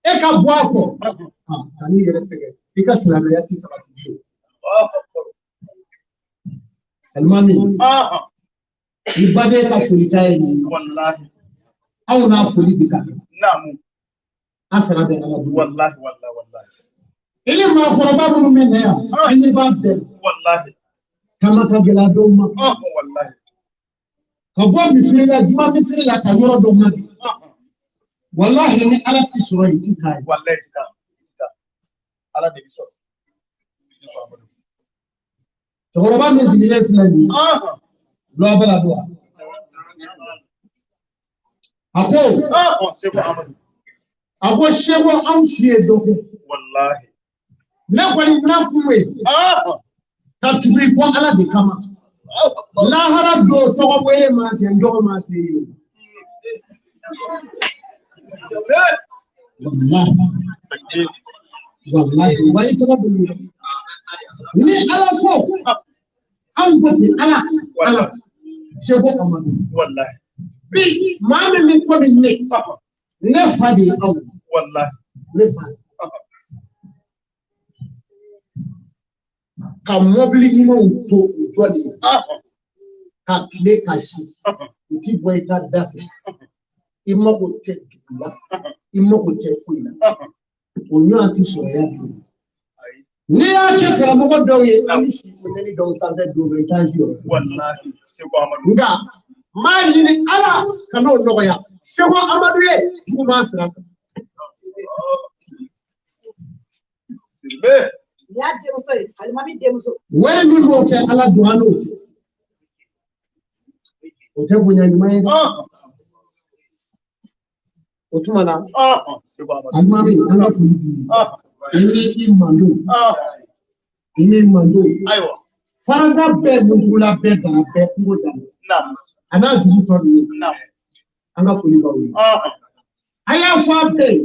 e ka bɔ a kɔ. Ka n'i yɛrɛ sɛgɛn i ka silamɛya ti sabati bilen. Alimami. I baden ka folikan ye nin ye. Aw n'a foli de ka kan. Naamu. An sara bɛ Ala bolo. Walahi walahi walahi. I ni maakɔrɔba minnu bɛ na yan, an ɲɛ b'a bɛɛ la. Walahi. Taama ka gɛlɛn a dɔw ma. Walahi. Ka bɔ misiri la, juma misiri la ka yɔrɔ dɔ ma bi. Walahi ni Ala ti sɔrɔ yen, i ti taa yen. Walahi ti taa. Ala de bi sɔrɔ. Cɛkɔrɔba min sigilen filɛ nin ye. Lɔbala don wa? A ko. Seko Amadu. A ko Seko anw si ye dɔ kɛ. Walahi. Ne kɔni n'a kun ye. Ka tugu i kɔ Ala de kama. Lahara don tɔgɔ wele ma kɛ n dɔgɔ ma se yen. Walahi. Walahi wa i tɔgɔ bɛ yen. Ni Ala ko anw ko ten Ala Ala Seko Amadu. Walahi. Bi maa min bɛ komi ne. Ne fa de ye aw. Walahi. Ne fa. Ka mɔbili ɲumanw to u jɔlen. Ka tile ka si. U ti bɔ i ka da fɛ. I mago tɛ dugu la. I mago tɛ foyi la. O ɲɔgɔn tɛ sɔrɔ yan bi. N'i y'a kɛ karamɔgɔ dɔw ye, an bɛ si funteni dɔw sanfɛ don dɔ i t'an si yɔrɔ. Nka n b'a ɲini Ala ka n'o nɔgɔya. Seko Amadu ye juguman sira kan. Wɛrɛ min b'o kɛ Ala don an n'o cɛ. O tɛ bonya ɲuman ye dɛ. O tuma na, alimami an ka foli b'i ye. I ni i mando. I ni mando. Faranga bɛɛ mundugula bɛɛ dara bɛɛ kungo dara. A n'a dugu tɔ ninnu. An ka foli b'aw ye. A y'a fɔ a bɛɛ ye.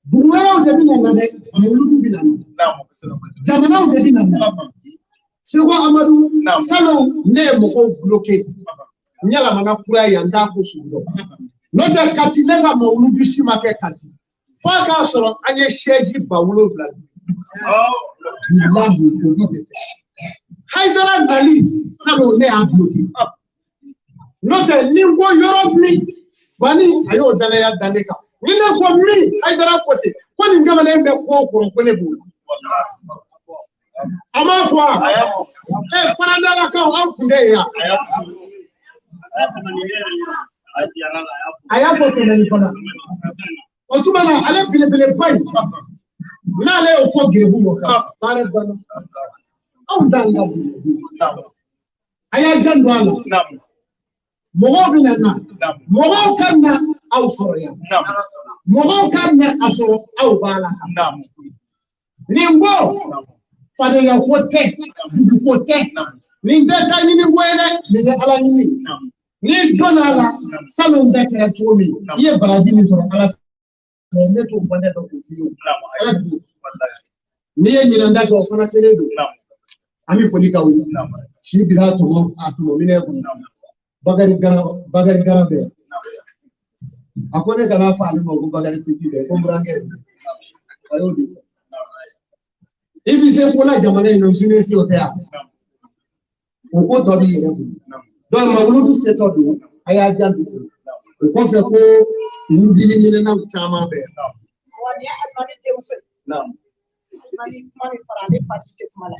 Dugu wɛrɛw de bɛ na dɛ, mawuludu bɛ na. Jamanaw de bɛ na. Seko Amadu, salon ne ye mɔgɔw bloqué. N yɛlɛmana kura ye yan, n t'a ko sugu dɔn. N'o tɛ Kati, ne ka mawuludu si ma kɛ Kati. F'a k'a sɔrɔ an ye sɛzi 7000 di. Bilahi o bi dɛsɛ. Hayidara nali salon ne y'a bloqué. N'o tɛ ni n ko yɔrɔ min, Bani a y'o danaya da ne kan. Ni ne ko min, Hayidara ko ten, ko nin kamalen bɛ ko o kɔrɔ ko ne b'o la. A m'a fɔ wa? Ɛ faradalakaw aw kun bɛ yen yan. A y'a fɔ tɛmɛni fana. O tuma na ale belebeleba in n'ale y'o fɔ gerebu mɔ kan baara banna. Anw t'an ka dugu. A y'a janto a la. Mɔgɔw bɛna na. Mɔgɔw ka na aw sɔrɔ yan. Mɔgɔw ka na a sɔrɔ aw b'a la. Nin ko fadenya ko tɛ, dugu ko tɛ. Nin tɛ taa ɲini ko ye dɛ, nin ye Ala ɲini. N'i donna a la, salon bɛɛ kɛra cogo min, i ye baraji min sɔrɔ Ala fɛ, ne t'o bɔ ne dɔn k'o f'i ye. Ala dugu. N'i ye ɲinan ta kɛ, o fana kelen don. An bɛ foli k'aw ye. Si bira tɔmɔ a tɔmɔ minɛ kɔnɔ. Bakari Gara, Bakari Gara bɛ yan. A ko ne kana fɔ ale ma ko Bakari Peti bɛ, ko n burankɛ. A y'o de fɔ. I bɛ se ko la jamana in na, se o tɛ yan. O ko tɔ b'i yɛrɛ bolo. Donc mawuludu setɔ don, a y'a janto. O kɔfɛ ko wurudili minɛnnaw caman bɛ yan. Wa nin ye alimami denmuso ye. Alimami kuma min fɔra, ale fa tɛ se kuma la.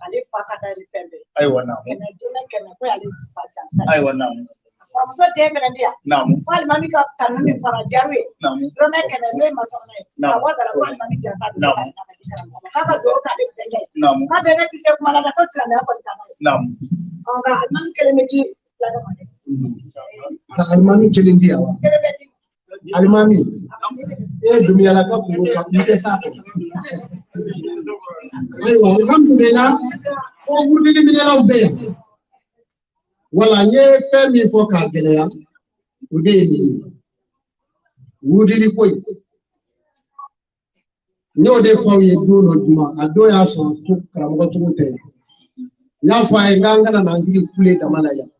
Ale fa ka d'a ye ni fɛn bɛɛ ye. Ayiwa naamu. Kɛmɛ dɔrɔmɛ kɛmɛ ko y'ale fa jansa ye. Ayiwa naamu. Kɔrɔmuso den fɛnɛ bɛ yan. Naamu. Ko alimami ka kanu min fɔra jaru ye. Naamu. Dɔrɔmɛ kɛmɛ n'o ye masɔnna ye. Naamu. A bɔ dara ko alimami jansa don. Naamu. K'a ka dugawu k'ale bɛnkɛ ye. Naamu. K'a bɛnkɛ tɛ se kuma la dɛ, ko silamɛya kɔni ka d'a ye. Naamu. Nka alimami kelen bɛ di filakɛ ma dɛ. Ka alimami kelen di yan wa? Kelen bɛ di. Alimami, e Dumuyala ka kungo ka n tɛ s'a kɔnɔ. Ayiwa, alhamdulillah, ko wurudili minɛlaw bɛ yan. Wala n ye fɛn min fɔ k'a gɛlɛya, o de ye nin ye. Wurudili ko in. N y'o de fɔ aw ye don dɔ juma, a don y'a sɔrɔ karamɔgɔ cogo tɛ yan. N y'a fɔ a ye n k'an kana n'an sigi kule dama la yan.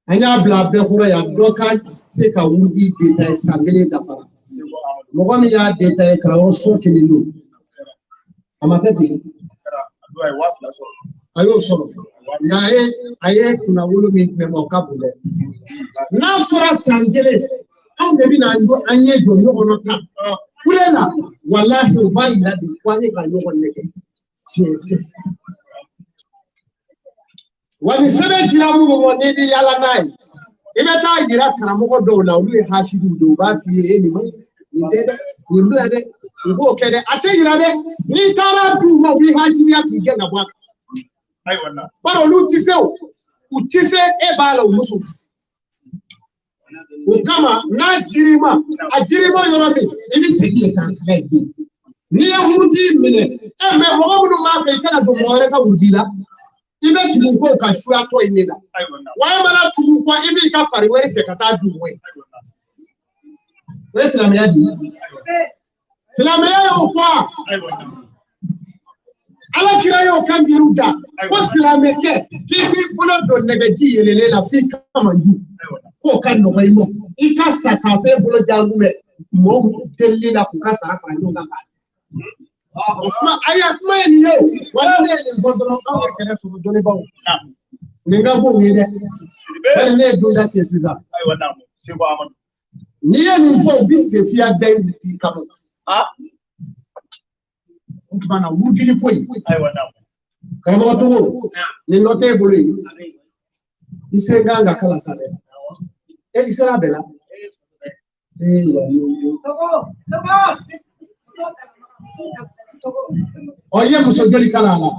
An y'a bila a bɛɛ kɔrɔ yan, dɔ ka se ka wurudi détaillé san kelen dafara. Mɔgɔ min y'a détaillé karamɔgɔ so kelen don. A ma kɛ ten. A y'o sɔrɔ. Nka a ye kunnawolo min tun bɛ o ka bon dɛ. N'a fɔra san kelen, anw de bɛna an ɲɛ jɔ ɲɔgɔn na tan. Kule la, walahi o b'a yira de ko an ye ka ɲɔgɔn nɛgɛ. Tiɲɛ tɛ. Wa ni sɛbɛn dira minnu ma n'i bɛ yaala n'a ye, i bɛ taa yira karamɔgɔ dɔw la, olu ye hasidiw de ye, u b'a f'i ye e nin ma ɲi, nin tɛ dɛ, nin bila dɛ, u b'o kɛ dɛ, a tɛ yira dɛ, n'i taara d'u ma u b'i hasidiya k'i gɛn ka bɔ a kan. Bari olu tɛ se o, u tɛ se e b'a la u muso tɛ se. O kama n'a dir'i ma, a dir'i ma yɔrɔ min, i bɛ segin yen k'a kala yen. N'i ye wurudi minɛ, e mɛ mɔgɔ minnu b'a fɛ i kana don mɔgɔ wɛrɛ ka wurudi la. I bɛ tugu ko ka suya tɔ in de la. Wa e mana tugu kɔ, i b'i ka pari wɛrɛ cɛ ka taa d'u ma. O ye silamɛya di ye. Silamɛya y'o fɔ. Ala kira y'o kan jiriw da. Ko silamɛkɛ k'i k'i bolo don nɛgɛji yɛlɛlen la f'i kamanju. K'o ka nɔgɔ i ma. I ka sa k'a fɔ e bolo jago bɛ mɔgɔw delili la k'u ka sara fara ɲɔgɔn kan k'a di. O kuma ayi a kuma ye nin ye o. Wa ni ne ye nin fɔ dɔrɔn anw ye kɛlɛ sɔrɔ dɔnnibaaw. Nin ka bon ye dɛ. Bari ne ye donda cɛ sisan. Ayiwa naamu Seko Amadu. N'i ye nin fɔ u bɛ sefiya da i kama. O tuma na wurudili ko in. Ayiwa naamu. Karamɔgɔ Togo, nin nɔ t'e bolo yen. I sen kan ka kalan sa dɛ. E i sera a bɛɛ la. Ee wa Togo, Togo. Togo. Ɔ i ye muso joli kalan a la?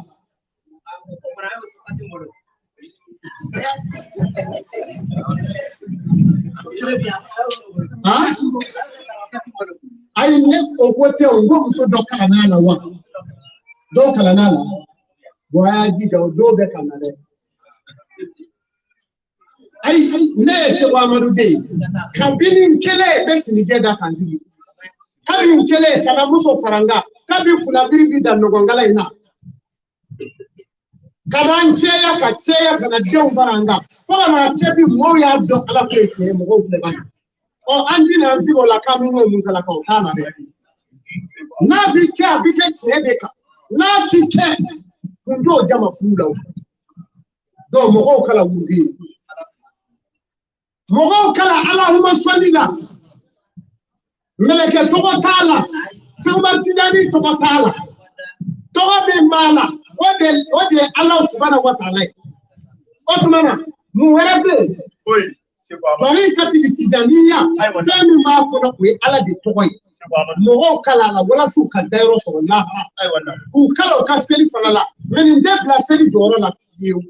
Han? Ayi ne o ko tɛ o, n ko muso dɔ kalanna a la wa? Dɔw kalanna a la? Bon a y'a jija o dɔw bɛ ka na dɛ. Ayi ne ye Seko Amadu den ye. Kabini n kelen bɛ finijɛ da kan sigi. Kabi n kelen ka na muso fara n kan. Kabi kunnabiri bi da nɔgɔnkala in na. Ka na n cɛya ka cɛya ka na denw fara n kan. Fo ka na kɛ bi mɔɔw y'a dɔn Ala ko ye tiɲɛ ye mɔgɔw filɛ ka na. Ɔ an tɛna an sigi o la k'an bɛ ɲɔgɔn musalaka o t'a la dɛ. N'a bi kɛ a bi kɛ tiɲɛ de kan. N'a ti kɛ kun t'o jama fu la o. Donc mɔgɔw kala wurudi. Mɔgɔw kala Alahuma sɔli la. Mɛlɛkɛ tɔgɔ t'a la. Sekuba Tijani tɔgɔ t'a la. Tɔgɔ min b'a la o de ye Ala subahana wa taala ye. O tuma na mun wɛrɛ bɛ yen? Tariqa Tijaniya fɛn min b'a kɔnɔ o ye Ala de tɔgɔ ye. Mɔgɔw kala a la walasa u ka dayɔrɔ sɔrɔ lahara. K'u kala u ka seli fana la. Mɛ nin tɛ bila seli jɔyɔrɔ la fiyewu.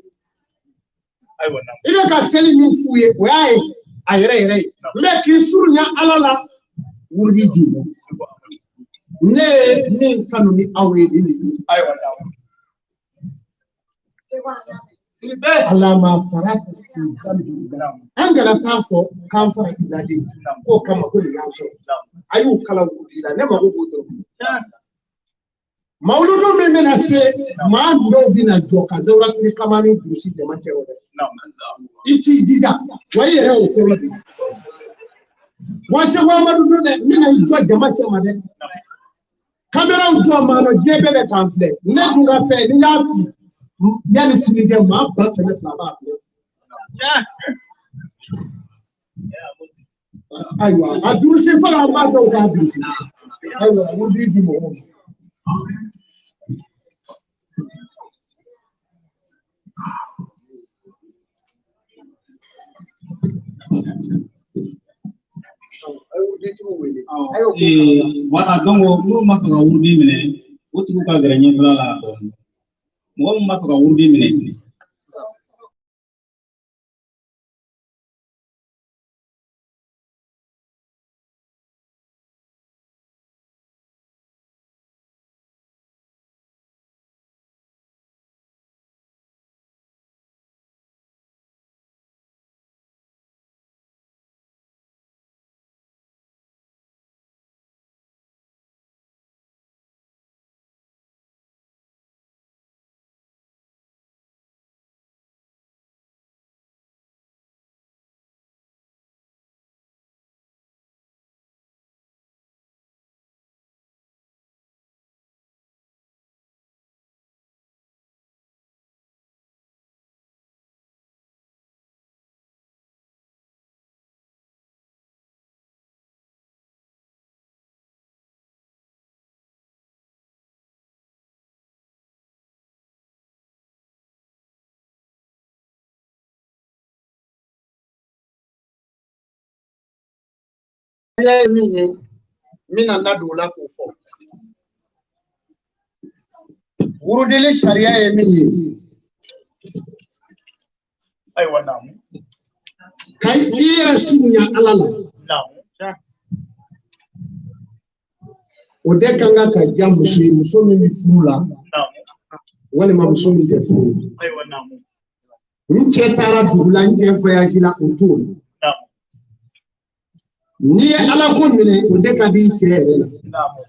I bɛ ka seli min f'u ye o y'a ye a yɛrɛ yɛrɛ ye. Mɛ k'i surunya Ala la wurudi di. Ne ye min kanu ni aw ye nin de ye. Ala ma fara k'i dambi. An kana taa fɔ k'an fara k'i ladi k'o kama ko nin y'an sɔrɔ. A y'u kalan wurudi la ne mako b'o dɔrɔn. Mawuludu min bɛna se maa dɔw bɛna jɔ ka Zawuratuli Kamani durusi jama cɛ o dɛ. I t'i jija wa i yɛrɛ y'o fɔlɔ de. Wa Seko Amadu don dɛ n bɛna i jɔ jama cɛ ma dɛ. Kameraw jɔ maa nɔ diɲɛ bɛɛ bɛ k'an filɛ. Ne dun ka fɛn ni n y'a fili yanni sini cɛ maa 200,000 b'a filɛ. Ayiwa a durusi fɔlɔ an b'a dɔw k'a durusi. Ayiwa wurudi di mɔgɔw ma. Voilà, donc n'u ma fɛ ka wurudi minɛ, o tigiw ka gɛrɛ ɲɛfɛla la dɔɔni. Mɔgɔ min b'a fɛ ka wurudi minɛ. Ye min ye n bɛna n da don o la k'o fɔ. Wurudili sariya ye min ye. Ayiwa naamu. Ka i yɛrɛ surunya Ala la. Naamu. O de kan ka diya muso ye, muso min bɛ furu la. Naamu. Walima muso min tɛ furu la. Ayiwa naamu. N cɛ taara dugu la, n cɛ voyage la, o t'o la. Naamu. N'i ye Ala ko minɛ, o de ka di i cɛ yɛrɛ la. Naamu.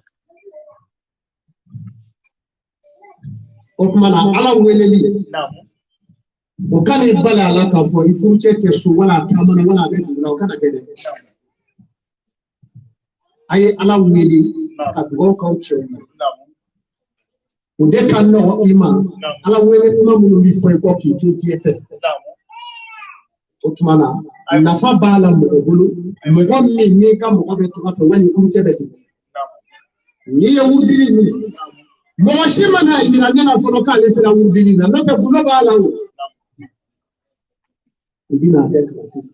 O tuma na Ala weleli. Naamu. O kana i bali a la k'a fɔ i furucɛ tɛ so wala a taamana wala a bɛ dugu la, o kana kɛ dɛ. A ye Ala wele ka dugawu k'aw cɛw ye. Naamu. O de ka nɔgɔ i ma. Ala wele kuma minnu bɛ fɔ i kɔ k'i to diɲɛ fɛ. Naamu. O tuma na nafa b'a la mɔgɔ bolo, mɔgɔ min n'i ka mɔgɔ bɛ tɔgɔ fɛ wali furucɛ bɛ tugu. N'i ye wurudili minɛ, mɔgɔ si mana yira ne la fɔlɔ k'ale sera wurudili la, n'o tɛ gundo b'a la o. I bɛna a bɛɛ kalan sisan.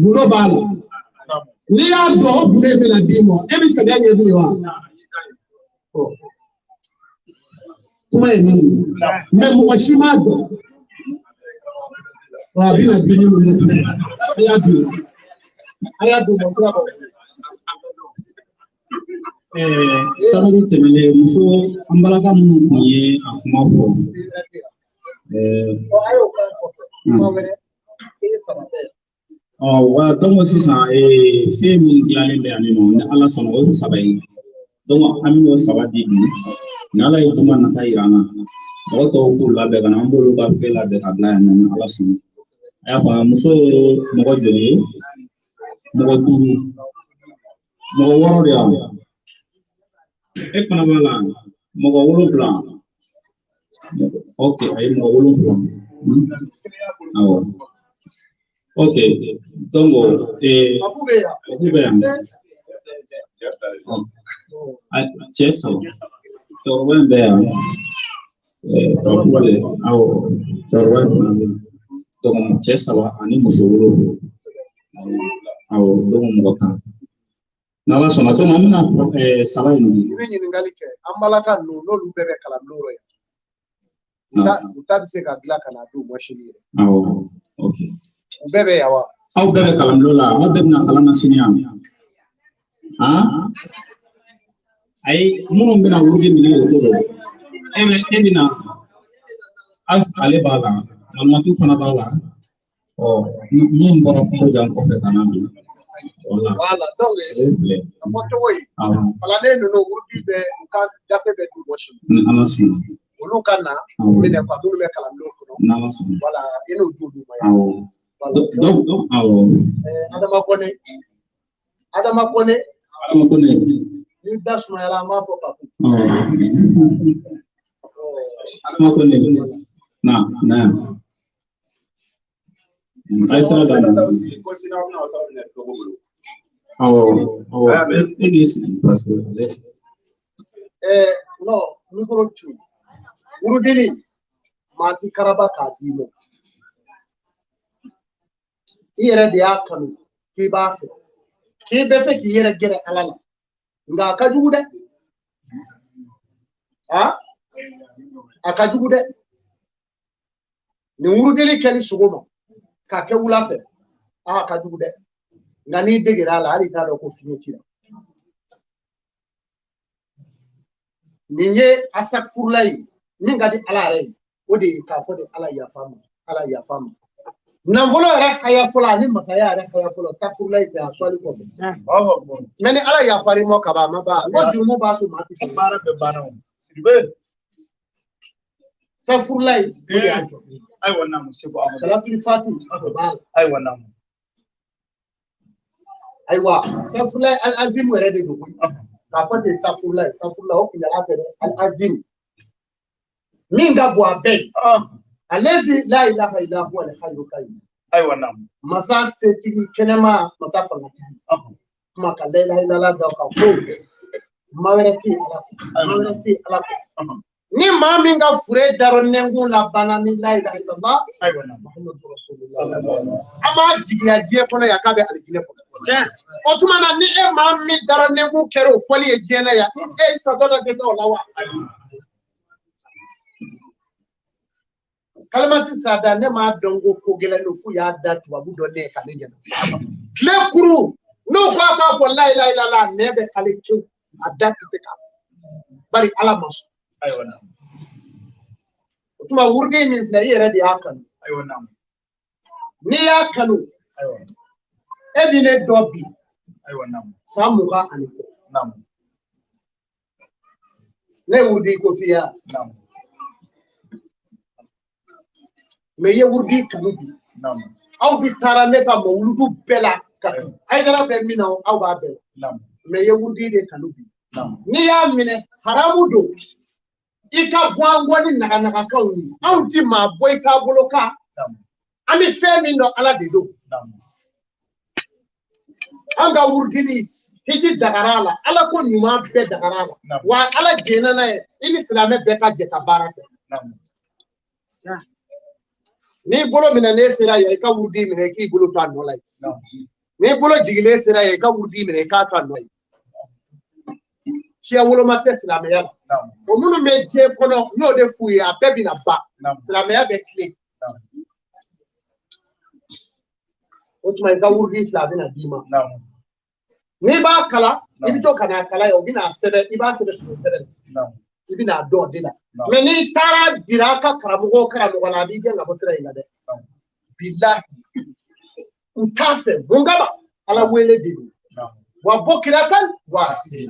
Gundo b'a la. N'i y'a dɔn o gundo in bɛna d'i ma, e bɛ sɛgɛn ɲɛ bilen wa? Kuma ye nin ye, mɛ mɔgɔ si m'a dɔn. Wa a bɛna di minnu ma sisan, a y'a d'u ma. A y'a d'u ma sira bɔ. Samedi tɛmɛnen muso an balaka minnu tun ye a kuma fɔ. A y'o kan fɔ kuma wɛrɛ, e ye saba bɛɛ. Wa donc sisan fɛn min dilannen bɛ yan nɔ, ni Ala sɔnna o ye saba ye. Donc an bɛn'o saba di bi. Ni Ala ye juma nata yira an na, mɔgɔ tɔw k'u labɛn ka na, an b'olu ka fɛn labɛn ka bila yan nɔ ni Ala sɔnna. A y'a faamu, muso ye mɔgɔ joli ye? Mɔgɔ 5. Mɔgɔ 6 de yan. E fana b'a la, mɔgɔ 7. Ok, a ye mɔgɔ 7. Awɔ. Ok, donc Abu bɛ yan. Abu bɛ yan. Cɛ saba. Cɛkɔrɔba in bɛ yan. Awɔ, cɛkɔrɔba in fana bɛ yan. Donc cɛ 3 ani muso 7. Awɔ, donc mɔgɔ 10. N'Ala sɔnna, donc an bɛna saba in di. I bɛ ɲininkali kɛ, an balaka ninnu n'olu bɛɛ bɛ kalanbulon rɔ yan. U ta bɛ se ka dilan ka na d'u ma sini yɛrɛ. Awɔ, ok. U bɛɛ bɛ yan wa? Aw bɛɛ bɛ kalanbulon la, aw bɛɛ bɛna kalan na sini yan. Han? Ayi, minnu bɛna wurudi minɛ o ko don. E bɛ e bɛna ale b'a la, Malimatu fana b'a la. Ɔ, min bɔra kungo jan kɔfɛ ka na bi. Wala. Wala, donc O filɛ. A fɔ cogo ye. Awɔ. Kalanden ninnu wurudi bɛ u ka gafe bɛ d'u ma sini. Ni Ala sɔnna. Olu ka na minɛ quoi, minnu bɛ kalanbulon kɔnɔ. N'Ala sɔnna. Wala, i n'o d'olu ma yan. Awɔ. Donc awɔ. Adama Kone. Adama Kone. Adama Kone. Ni da sumayara an b'a fɔ Papu. Awɔ. Adama Kone. Na, na. A ye sira d'a ma. Awɔ, awɔ. E k'i sigi parce que ale. Non, micro tu. Wurudili, maa si karaba k'a d'i ma. I yɛrɛ de y'a kanu k'i b'a fɛ. K'i bɛ se k'i yɛrɛ gɛrɛ Ala la. Nka a ka jugu dɛ. A ka jugu dɛ. Nin wurudili kɛli sogo ma k'a kɛ wula fɛ, a ka jugu dɛ. Nka n'i degera a la, hali i t'a dɔn ko fiɲɛ cira. Nin ye asafurula ye min ka di Ala yɛrɛ ye, o de ye k'a fɔ de Ala yafa ma, Ala yafa ma. Nafolo yɛrɛ haya fɔlɔ ani masaya yɛrɛ haya fɔlɔ safurula ye a sɔli kɔfɛ. Mɛ ni Ala yafar'i ma kaban a ma ban, n ko jurumu b'a to maa tɛ se. Baara bɛɛ banna o. Sidibe. Safurula ye o de y'a jɔ. Ayiwa naamu Seko Amadu. Salatul Fati o b'a la. Ayiwa naamu. Ayiwa safurula al-azim yɛrɛ de don koyi. K'a fɔ ten safurula ye, safurula o kunyala tɛ dɛ, al-azim. Min ka bon a bɛɛ ye. Alezi la ilaha illa huwa al-hayyul qayyum. Ayiwa naamu. Masa setigi kɛnɛma, masa fangatigi. Kuma ka la ilaha illallah da kan ko maa wɛrɛ tɛ Ala kɔ, maa wɛrɛ tɛ Ala kɔ. Ni maa min ka fure darɔ nɛnkun la banna ni la ilaha illallah, ayiwa naamu, Muhammadu rasulullah. An b'a jigiya diɲɛ kɔnɔ yan k'a bɛ alijinɛ kɔnɔ. O tuma na ni e maa min darɔ nɛnkun kɛra o fɔli ye diɲɛ na yan, e satɔ dɔ dɛsɛ o la wa? Kalimatu sada ne m'a dɔn ko ko gɛlɛn don f'u y'a da tubabu dɔ ne ye ka ne ɲɛna. Tile kuru n'o ko a k'a fɔ la ilaha illallah, nɛn bɛ kale cewu, a da tɛ se k'a fɔ. Bari Ala ma sɔn. Ayiwa naamu. O tuma wurudi min filɛ, i yɛrɛ de y'a kanu. Ayiwa naamu. N'i y'a kanu, Ayiwa. e bi ne dɔn bi. Ayiwa naamu. San 20 ani kɔ. Naamu. Ne ye wurudi ko f'i ye. Naamu. Mɛ i ye wurudi kanu bi. Naamu. Aw bi taara ne ka mawuludu bɛɛ la ka tu. Ayidara bɛ min na aw b'a bɛɛ la. Naamu. Mɛ i ye wurudi de kanu bi. Naamu. N'i y'a minɛ haramu don. I ka bɔ an kɔ ni naganagakanw ye. Anw ti maa bɔ i taabolo kan. An bɛ fɛn min dɔn Ala de don. An ka wurudili hiji dagara a la, Ala ko ɲuman bɛɛ dagara a la. Wa Ala jɛnna n'a ye, i ni silamɛ bɛɛ ka jɛ ka baara kɛ. N'i bolo minɛnen sera yan, i ka wurudi minɛ, i k'i bolo to a nɔ la yen. N'i bolo jigilen sera yan, i ka wurudi minɛ, i k'a to a nɔ ye. Siya woloma tɛ silamɛya la. O minnu bɛ diɲɛ kɔnɔ, n y'o de f'u ye, a bɛɛ bɛna ban. Silamɛya bɛ tilen. O tuma i ka wurudi filɛ, a bɛna d'i ma. N'i b'a kalan, i bɛ to ka n'a kalan yan, u bɛna sɛbɛn, i b'a sɛbɛn tugu sɛbɛn la. I bɛna dɔn o de la. Mɛ n'i taara dira a ka karamɔgɔ o karamɔgɔ la, a b'i gɛn ka bɔ sira in kan dɛ. Bilahi, u t'a fɛ. Mun kama? Ala wele de don. Wa bɔ kira kan wa siri.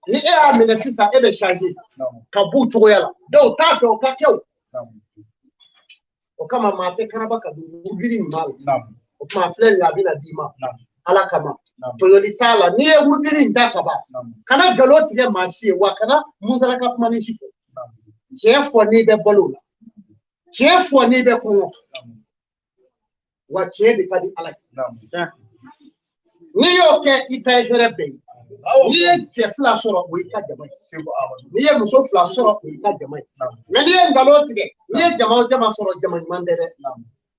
Ni e y'a minɛ sisan, e bɛ changer ka b'u cogoya la. Dɔw t'a fɛ o ka kɛ o. O kama maa tɛ karaba ka don wurudili ɲuman la. O tuma a filɛ nin ye, a bɛna d'i ma. Ala kama. Tɔɲɔli t'a la. N'i ye wurudili in da ka ban, kana nkalon tigɛ maa si ye, wa kana musalaka kuma ni si fɔ. Tiɲɛ fɔ n'i bɛ balo o la. Tiɲɛ fɔ n'i bɛ kɔngɔ. Wa tiɲɛ de ka di Ala ye. N'i y'o kɛ, i ta ye hɛrɛ bɛɛ ye. N'i ye cɛ fila sɔrɔ, o y'i ka jama ye. N'i ye muso fila sɔrɔ, o y'i ka jama ye. Mɛ n'i ye nkalon tigɛ, n'i ye jama o jama sɔrɔ, jama ɲuman tɛ dɛ.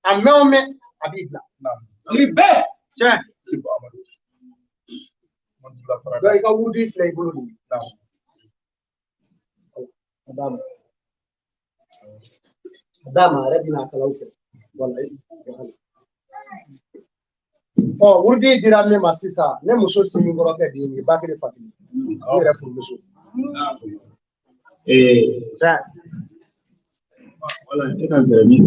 A mɛn o mɛn, a b'i bila. Donc i ka wurudi filɛ i bolo nin ye. A d'a ma. A d'a ma, a yɛrɛ bɛna a kalaw fɛ. Wala. Ɔ, wurudi dira min ma sisan, ne muso sini kɔrɔkɛ de ye nin ye, ba kelen fa kelen. Ne yɛrɛ furumuso. Wala, e ka gɛrɛ min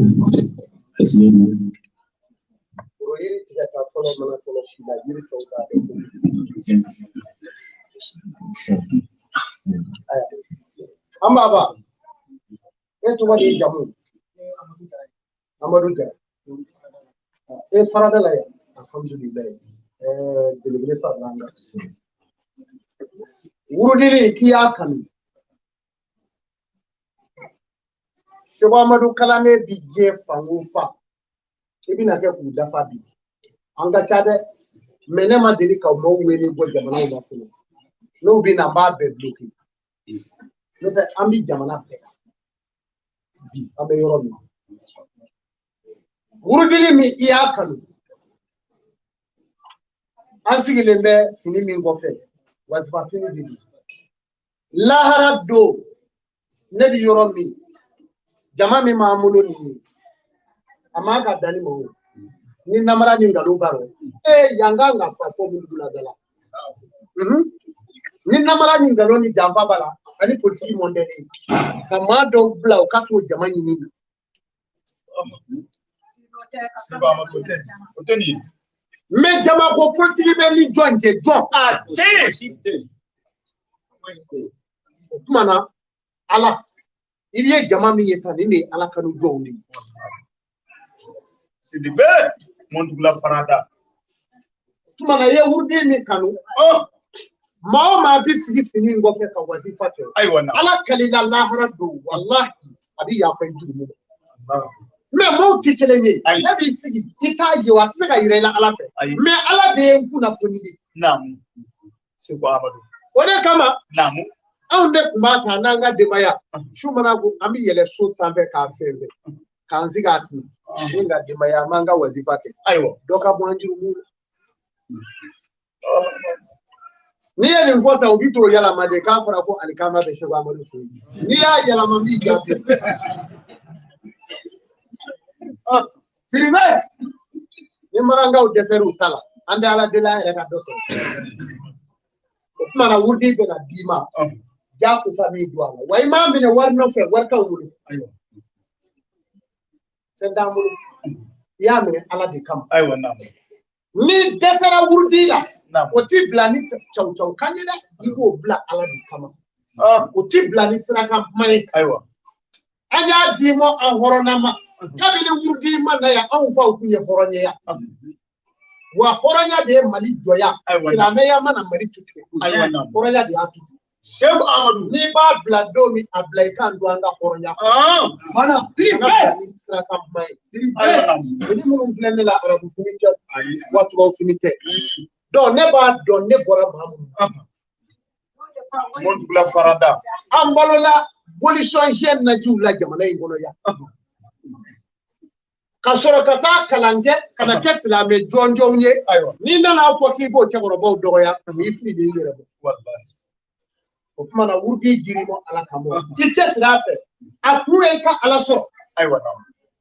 Foro yiri tigɛ ka fɔlɔ mana fɔlɔ si la, yiri tɔw b'a bɛɛ ko. An baba, e tɔgɔ de ye jamu? Amadu Jara. E farada la yan. Alhamdulilayi. Belebele farala an kan. Wurudili k'i y'a kanu. Seko Amadu kalanden bi diɲɛ fan o fan. I bɛna kɛ k'u dafa bi. An ka ca dɛ. Mɛ ne ma deli ka maaw wele bɔ jamanaw la fɔlɔ. N'u bɛ na, n b'a bɛɛ bloqué. N'o tɛ, an bi jamana bɛɛ kan. Bi an bɛ yɔrɔ min na. Wurudili min i y'a kanu. An sigilen bɛ fini min kɔfɛ, wazifa fini de don. Lahara don, ne bɛ yɔrɔ min, jama min b'an bolo nin ye, a man ka danni ma o. Ni namara ni nkalon b'a rɔ, ee yan kan ka fa fɔ minnu la da la. Ni namara ni nkalon ni janfa b'a la, ani politiki mɔndɛli, ka maa dɔw bila u ka t'o jama ɲini na. Mɛ jama ko politiki bɛ ni jɔn cɛ jɔn? O tuma na, Ala, i bɛ jama min ye tan, nin de ye Ala kanu jɔnw de ye. Sidibe, Montugula farada. O tuma na, i ye wurudi min kanu, maa o maa bɛ sigi fini in kɔfɛ ka wazifa kɛ. Ayiwa na. Ala kalila lahara don, walahi, a bɛ yafa i jurumu ma. Mɛ maaw tɛ kelen ye. Ayi. E b'i sigi, i t'a ye o, a tɛ se ka yira i la Ala fɛ. Ayi. Mɛ Ala de ye n kunnafoni de. Naamu. Seko Amadu. O de kama, Naamu. anw de tun b'a ta n'an ka denbaya. Su mana ko, an bɛ yɛlɛ so sanfɛ k'a fɛn fɛn. K'an sigi a kun. Ni ka denbaya, an b'an ka wazifa kɛ. Ayiwa. Dɔ ka bɔ an jurumu la. N'i ye nin fɔ tan, u bɛ t'o yɛlɛma de k'a fɔra ko alikama bɛ Seko Amadu fɛ yen. N'i y'a yɛlɛma, n b'i jaabi. Sidibe, ni makankaw dɛsɛr'u ta la, an tɛ Ala deli an yɛrɛ ka dɔ sɔrɔ. O tuma na, wurudi bɛna d'i ma. Jakosa b'i don a la. Wa i m'a minɛ wari nɔfɛ, wari t'anw bolo. Ayiwa. Fɛn t'an bolo. I y'a minɛ Ala de kama. Ayiwa naamu. Ni dɛsɛra wurudi la, Naamu. o ti bila ni caw caw kan ye dɛ. I b'o bila Ala de kama. O ti bila ni sirakan kuma ye. Ayiwa. An y'a d'i ma an hɔrɔnna ma. Kabini wurudi ma na yan, anw faw tun ye hɔrɔnya ye. Wa hɔrɔnya de ye Mali jɔya. Ayiwa. Silamɛya mana Mali tu tigɛ. Ayiwa naamu. Hɔrɔnya de y'a tu. Seku Amadu. N'i b'a bila don min a bila i kan don an ka hɔrɔnya. Voilà. An ka bila ni sira kan kuma ye. Fini minnu filɛ ne la arabu fini tɛ wa tubabu fini tɛ. Donc ne b'a dɔn ne bɔra maa minnu na. Mɔntugula farada. An balola bolisɔn najiw la jamana in kɔnɔ yan. Ka sɔrɔ ka taa kalan kɛ ka na kɛ silamɛ jɔnjɔnw ye. N'i nana fɔ k'i b'o cɛkɔrɔbaw dɔgɔya o y'i fili de y'i yɛrɛ bɔ. O tuma na wurudi jiri mɔ ala kama. I cɛsiri a fɛ a kun ye i ka ala sɔrɔ.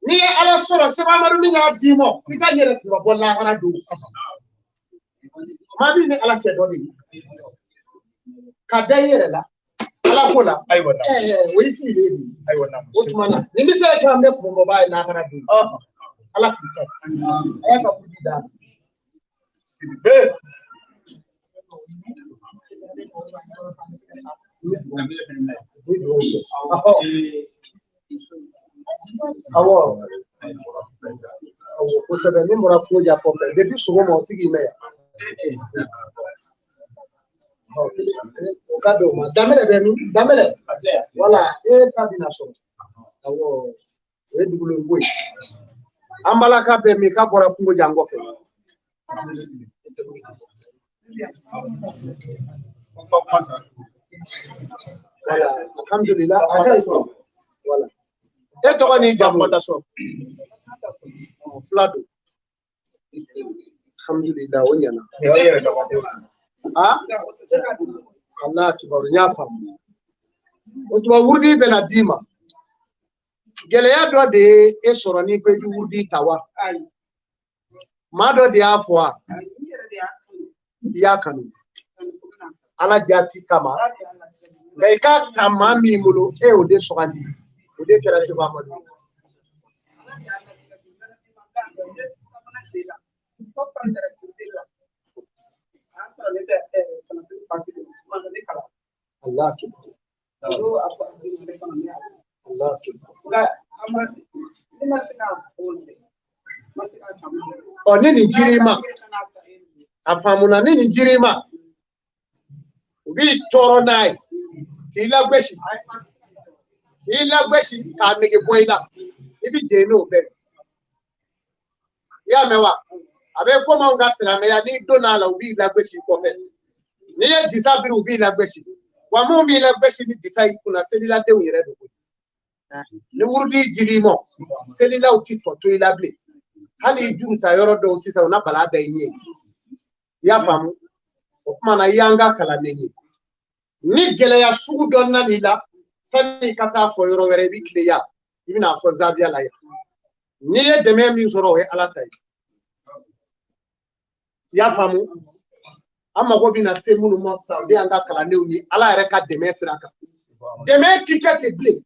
N'i ye ala sɔrɔ Seku Amadu min y'a d'i ma i ka yɛrɛ kuma bɔ lahara don. Maa min ni ala cɛ dɔ de ye. Ka da i yɛrɛ la ala ko la. O y'i fili de ye. O tuma na nin bɛ se ka kɛ an bɛ kunbɔba ye lahara don. Ala k'i kɛ. A y'a ka wurudi d'a ma. Sidibe. Awɔ awɔ kosɛbɛ min bɔra koja kɔfɛ depuis sɔgɔma o sigi mɛn yan. O ka d'o ma Danbɛlɛ bɛ min Danbɛlɛ wala e ta bɛna sɔrɔ awɔ o ye dugulen ko ye an balaka bɛ min k'a bɔra kungo jan kɔfɛ. Voilà, alhamdulillah, a ka ɲi voilà. E tɔgɔ n'i jamu? Fila don. Alhamdulillah, o ɲɛna. Ah? Allah kibaru, n y'a faamu. O tuma wurudi bɛna d'i ma. Gɛlɛya dɔ de ye e sɔrɔ n'i ko i bɛ wurudi ta wa? Maa dɔ de y'a fɔ wa? I y'a kanu. Ala jati kama. Nka i k'a ta maa min bolo e y'o de sugandi. O de kɛra Seku Amadu. Allah kibaru. Allah kibaru. Ɔ ni nin jir'i ma a faamuna ni nin jir'i ma u b'i tɔɔrɔ n'a ye k'i lagosi k'a nege bɔ i la i bɛ jɛn n'o bɛɛ i y'a mɛn wa a bɛ komi anw ka silamɛya n'i donna a la u b'i lagosi kɔfɛ n'i ye disa biri u b'i lagosi wa mun b'i lagosi ni disa y'i kunna seliladenw yɛrɛ don koyi ni wurudi jir'i ma selilaw ti tɔ to i la bilen hali i juru ta yɔrɔ dɔw sisan u na bala da i ɲɛ i y'a faamu o tuma na i y'an ka kalanden ye ni gɛlɛya sugu dɔ nan'i la sani i ka taa fɔ yɔrɔ wɛrɛ i bɛ tile yan i bɛna fɔ zabiya la yan n'i ye dɛmɛ min sɔrɔ o ye ala ta ye i y'a faamu an mago bɛna se minnu ma sisan o de y'an ka kalandenw ye ala yɛrɛ ka dɛmɛ sira kan dɛmɛ ti kɛ ten bilen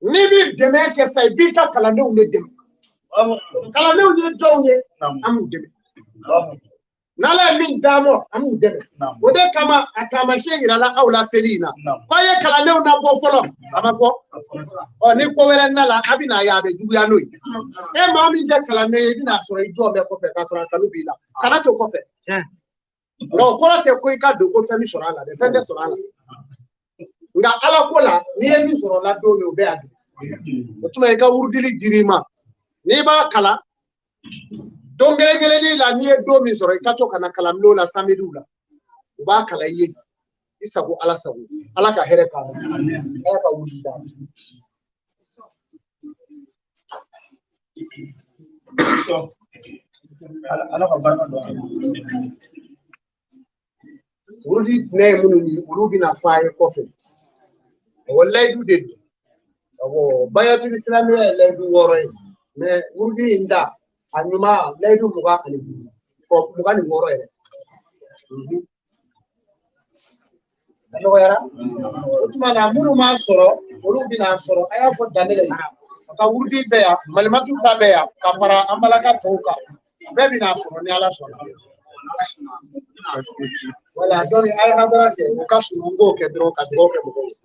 n'i bɛ dɛmɛ kɛ sisan i b'i ka kalandenw de dɛmɛ kalandenw ye dɔw ye an b'u dɛmɛ n'ala ye min d'an ma an b'u dɛmɛ o de kama a taamasiyɛn yirala aw la seli in na k'aw ye kalandenw nabɔ fɔlɔ a ma fɔ ɔ ni ko wɛrɛ nana a bɛna ye a bɛ juguya n'o ye e maa min tɛ kalanden ye i bɛna sɔrɔ i jɔ bɛ kɔfɛ k'a sɔrɔ a kanu b'i la kana to kɔfɛ nka o kɔrɔ tɛ ko i ka don ko fɛn bɛ sɔrɔ a la dɛ fɛn tɛ sɔrɔ a la nka ala ko la n'i ye min sɔrɔ o la don min o bɛ yan o tuma i ka wurudili dir'i ma n'i b'a kalan don kelen kelennin la n'i ye don min sɔrɔ i ka to ka na kalanbulon la samediw la u b'a kalan i ye i sago ala sago ala ka hɛrɛ k'a la ala ka wuli d'a ma. Ala ka barika don a la. Wurudi tinɛ ye minnu ye olu bɛna fɔ a ye kɔfɛ awɔ layidu de don awɔ bayatul silamɛya ye layidu 6 ye mɛ wurudi in da a ɲuman layidu 25 kɔ 26 yɛrɛ. A nɔgɔyara o tuma na minnu m'a sɔrɔ olu bɛna sɔrɔ a y'a fɔ Danbɛlɛ ye a ka wurudi bɛ yan malimatu ta bɛ yan ka fara an balaka tɔw kan bɛɛ bɛna sɔrɔ ni ala sɔnna. Voilà, donc a ye hadara kɛ o ka surun n k'o kɛ dɔrɔn ka dugawu kɛ mɔgɔw ye.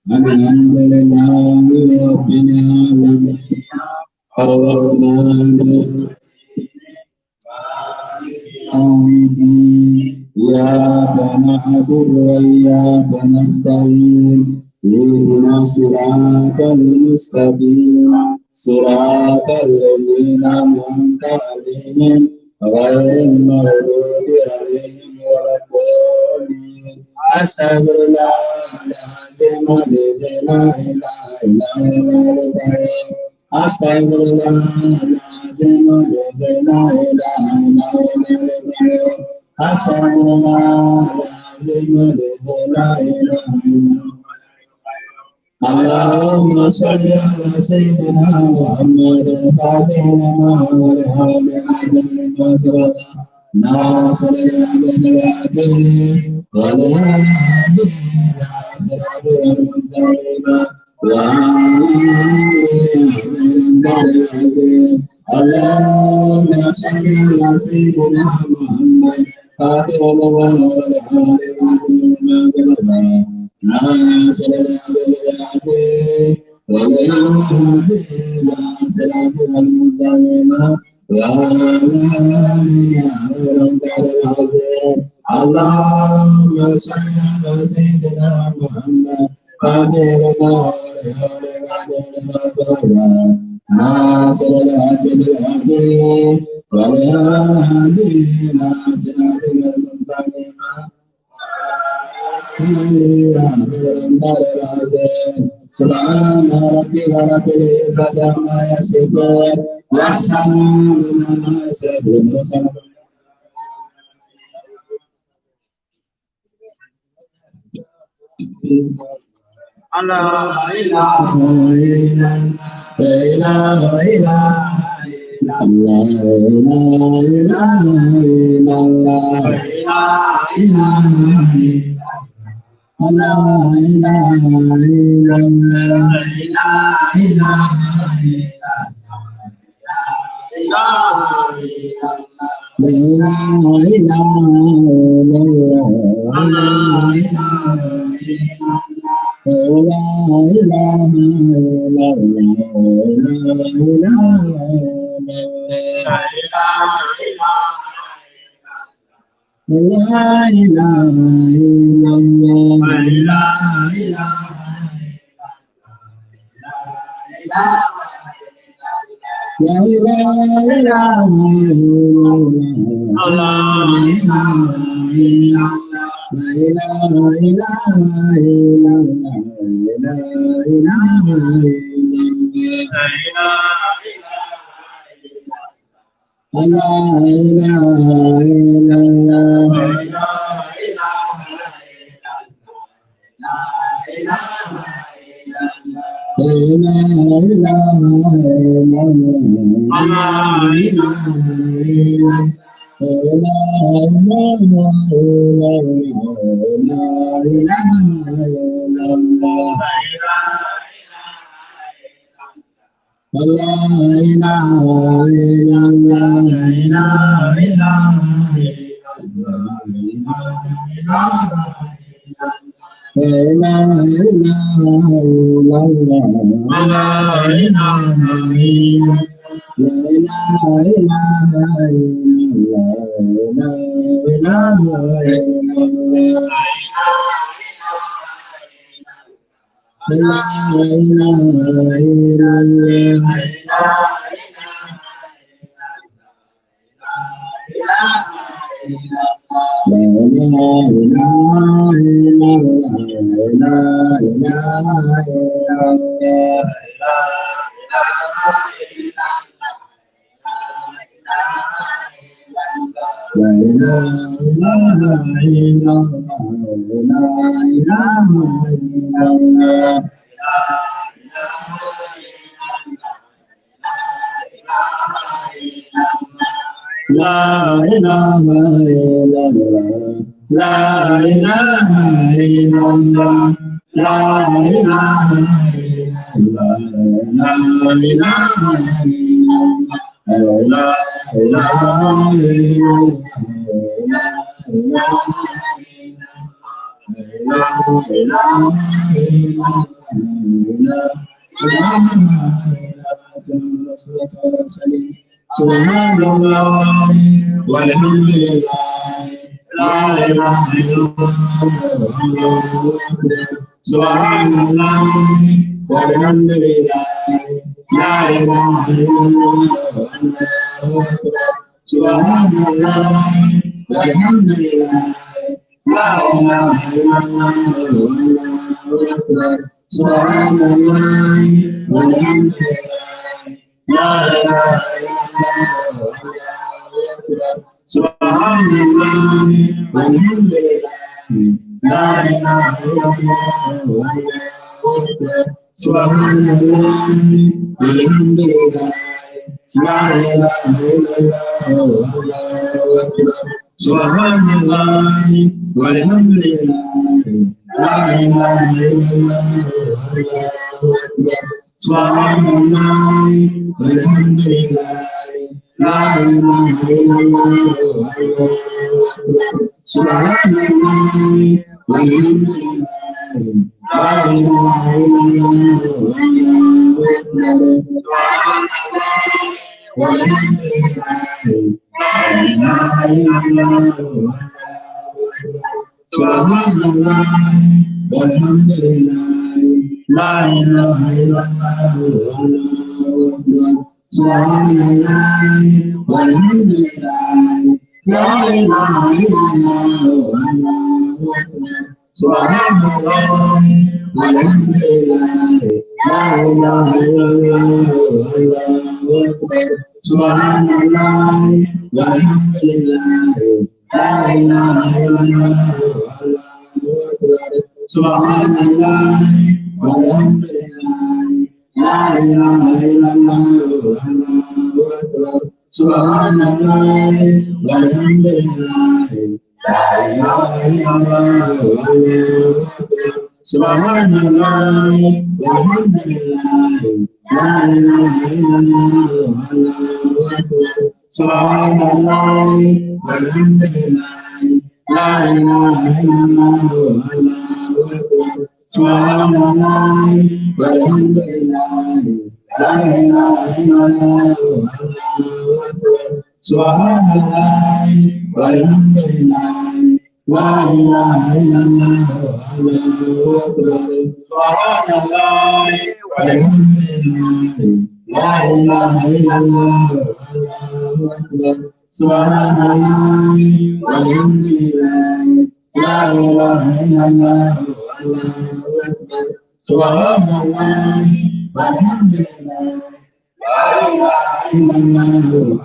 الحمد لله رب العالمين الرحمن الرحيم إياك نعبد وإياك نستعين اهدنا الصراط المستقيم صراط الذين أنعمت عليهم غير المغضوب عليهم ولا الضالين. أستغفر الله العظيم الذي لا إله إلا هو أستغفر الله العظيم الذي لا إله إلا هو أستغفر الله العظيم الذي لا إله إلا هو. اللهم صل على سيدنا محمد الفاتح لما والهادي ناصر العبد العظيم والهادي إلى صراط المستقيم وعلى آله العظيم. اللهم صل على سيدنا محمد فاتح لما والهادي ناصر العبد العظيم والهادي إلى صراط المستقيم اللهم صل على سيدنا محمد ناصر العبد العظيم والهادي إلى صراط المستقيم سبحان ربك رب العزة عما يصفون والسلام على المرسلين. لا إله إلا الله لا إله إلا الله لا إله إلا سبحان الله والحمد لله لا إله إلا الله الله أكبر سبحان الله والحمد لله لا إله إلا الله الله أكبر سبحان الله والحمد لله لا إله إلا الله الله أكبر سبحان الله والحمد لله لا إله إلا الله الله أكبر سبحان الله والحمد لله لا إله إلا الله الله أكبر سبحان الله والحمد لله لا إله إلا الله الله أكبر سبحان الله والحمد لله لا إله إلا الله الله أكبر سبحان الله والحمد لله لا إله إلا الله الله أكبر سبحان الله والحمد لله لا إله إلا الله الله أكبر سبحان الله والحمد لله لا إله إلا الله سبحان الله والحمد لله لا إله إلا الله الله أكبر سبحان الله والحمد لله لا إله إلا الله الله أكبر سبحان الله والحمد لله لا إله إلا الله الله أكبر سبحان الله والحمد لله لا إله إلا الله الله أكبر سبحان الله والحمد لله لا إله إلا الله الله أكبر سبحان الله والحمد لله لا إله إلا الله الله أكبر سبحان الله والحمد لله لا إله إلا الله الله أكبر سبحان الله والحمد لله لا إله إلا الله الله أكبر سبحان الله والحمد لله لا إله إلا الله الله أكبر سبحان الله والحمد لله لا إله إلا الله الله أكبر سبحان الله والحمد لله لا إله إلا الله الله أكبر سبحان الله والحمد لله لا إله إلا الله الله أكبر سبحان الله والحمد لله لا إله إلا الله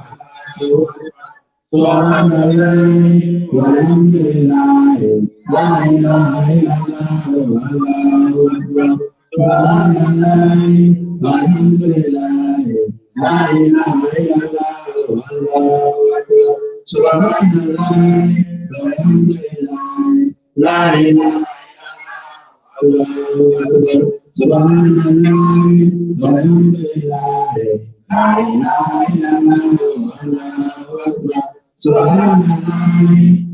سبحان الله والحمد لله لا إله إلا الله الله أكبر سبحان الله والحمد لله لا إله إلا الله الله أكبر سبحان الله والحمد لله لا إله الله أكبر سبحان الله والحمد لله لا إله إلا الله الله أكبر سبحان الله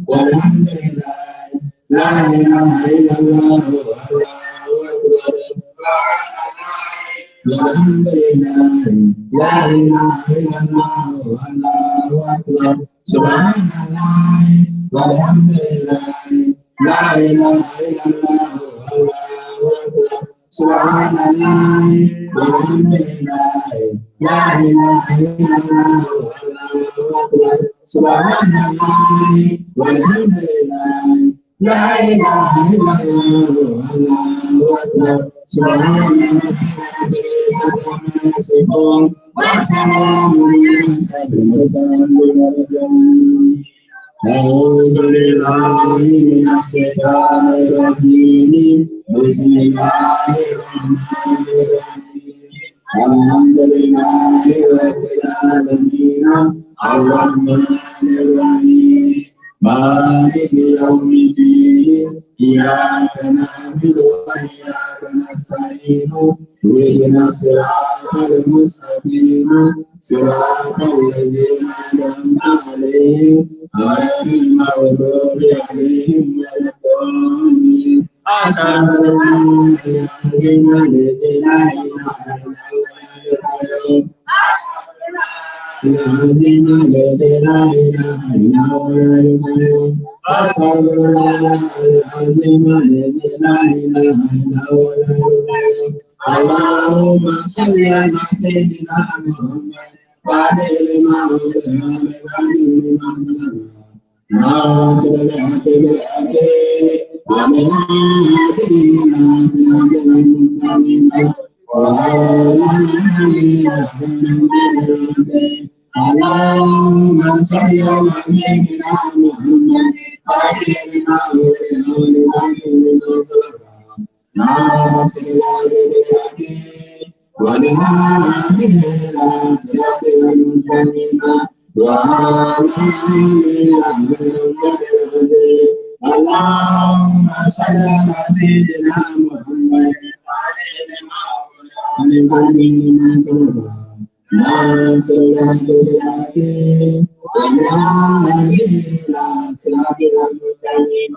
والحمد لله لا إله إلا الله الله أكبر والحمد لله لا إله إلا الله الله أكبر سبحان الله والحمد لله لا إله إلا الله الله أكبر سبحان الله والحمد لله لا إله إلا الله الله أكبر سبحان الله والحمد لله لا إله إلا الله الله أكبر سبحان ربك رب العزة عما يصفون وسلام على المرسلين. أعوذ بالله من الشيطان الرجيم. بسم الله الرحمن الرحيم. الحمد لله رب العالمين الرحمن الرحيم مالك يوم الدين إياك نعبد وإياك نستعين اهدنا الصراط المستقيم صراط الذين أنعمت عليهم غير المغضوب عليهم ولا الضالين. أستغفر الله العظيم الذي لا إله إلا هو العظيم الذي لا إله إلا هو أستغفر الله العظيم الذي لا إله إلا هو. اللهم صل على سيدنا محمد وعلى لما ناصر الحق بالحق وعلى ناصر المستقيم وعلى اللهم صل على سيدنا محمد وعلى لما ناصر الحق بالحق وعلى ناصر المستقيم اللهم صل على سيدنا محمد وعلى ناصر الحق بالحق وعلى صراط المستقيم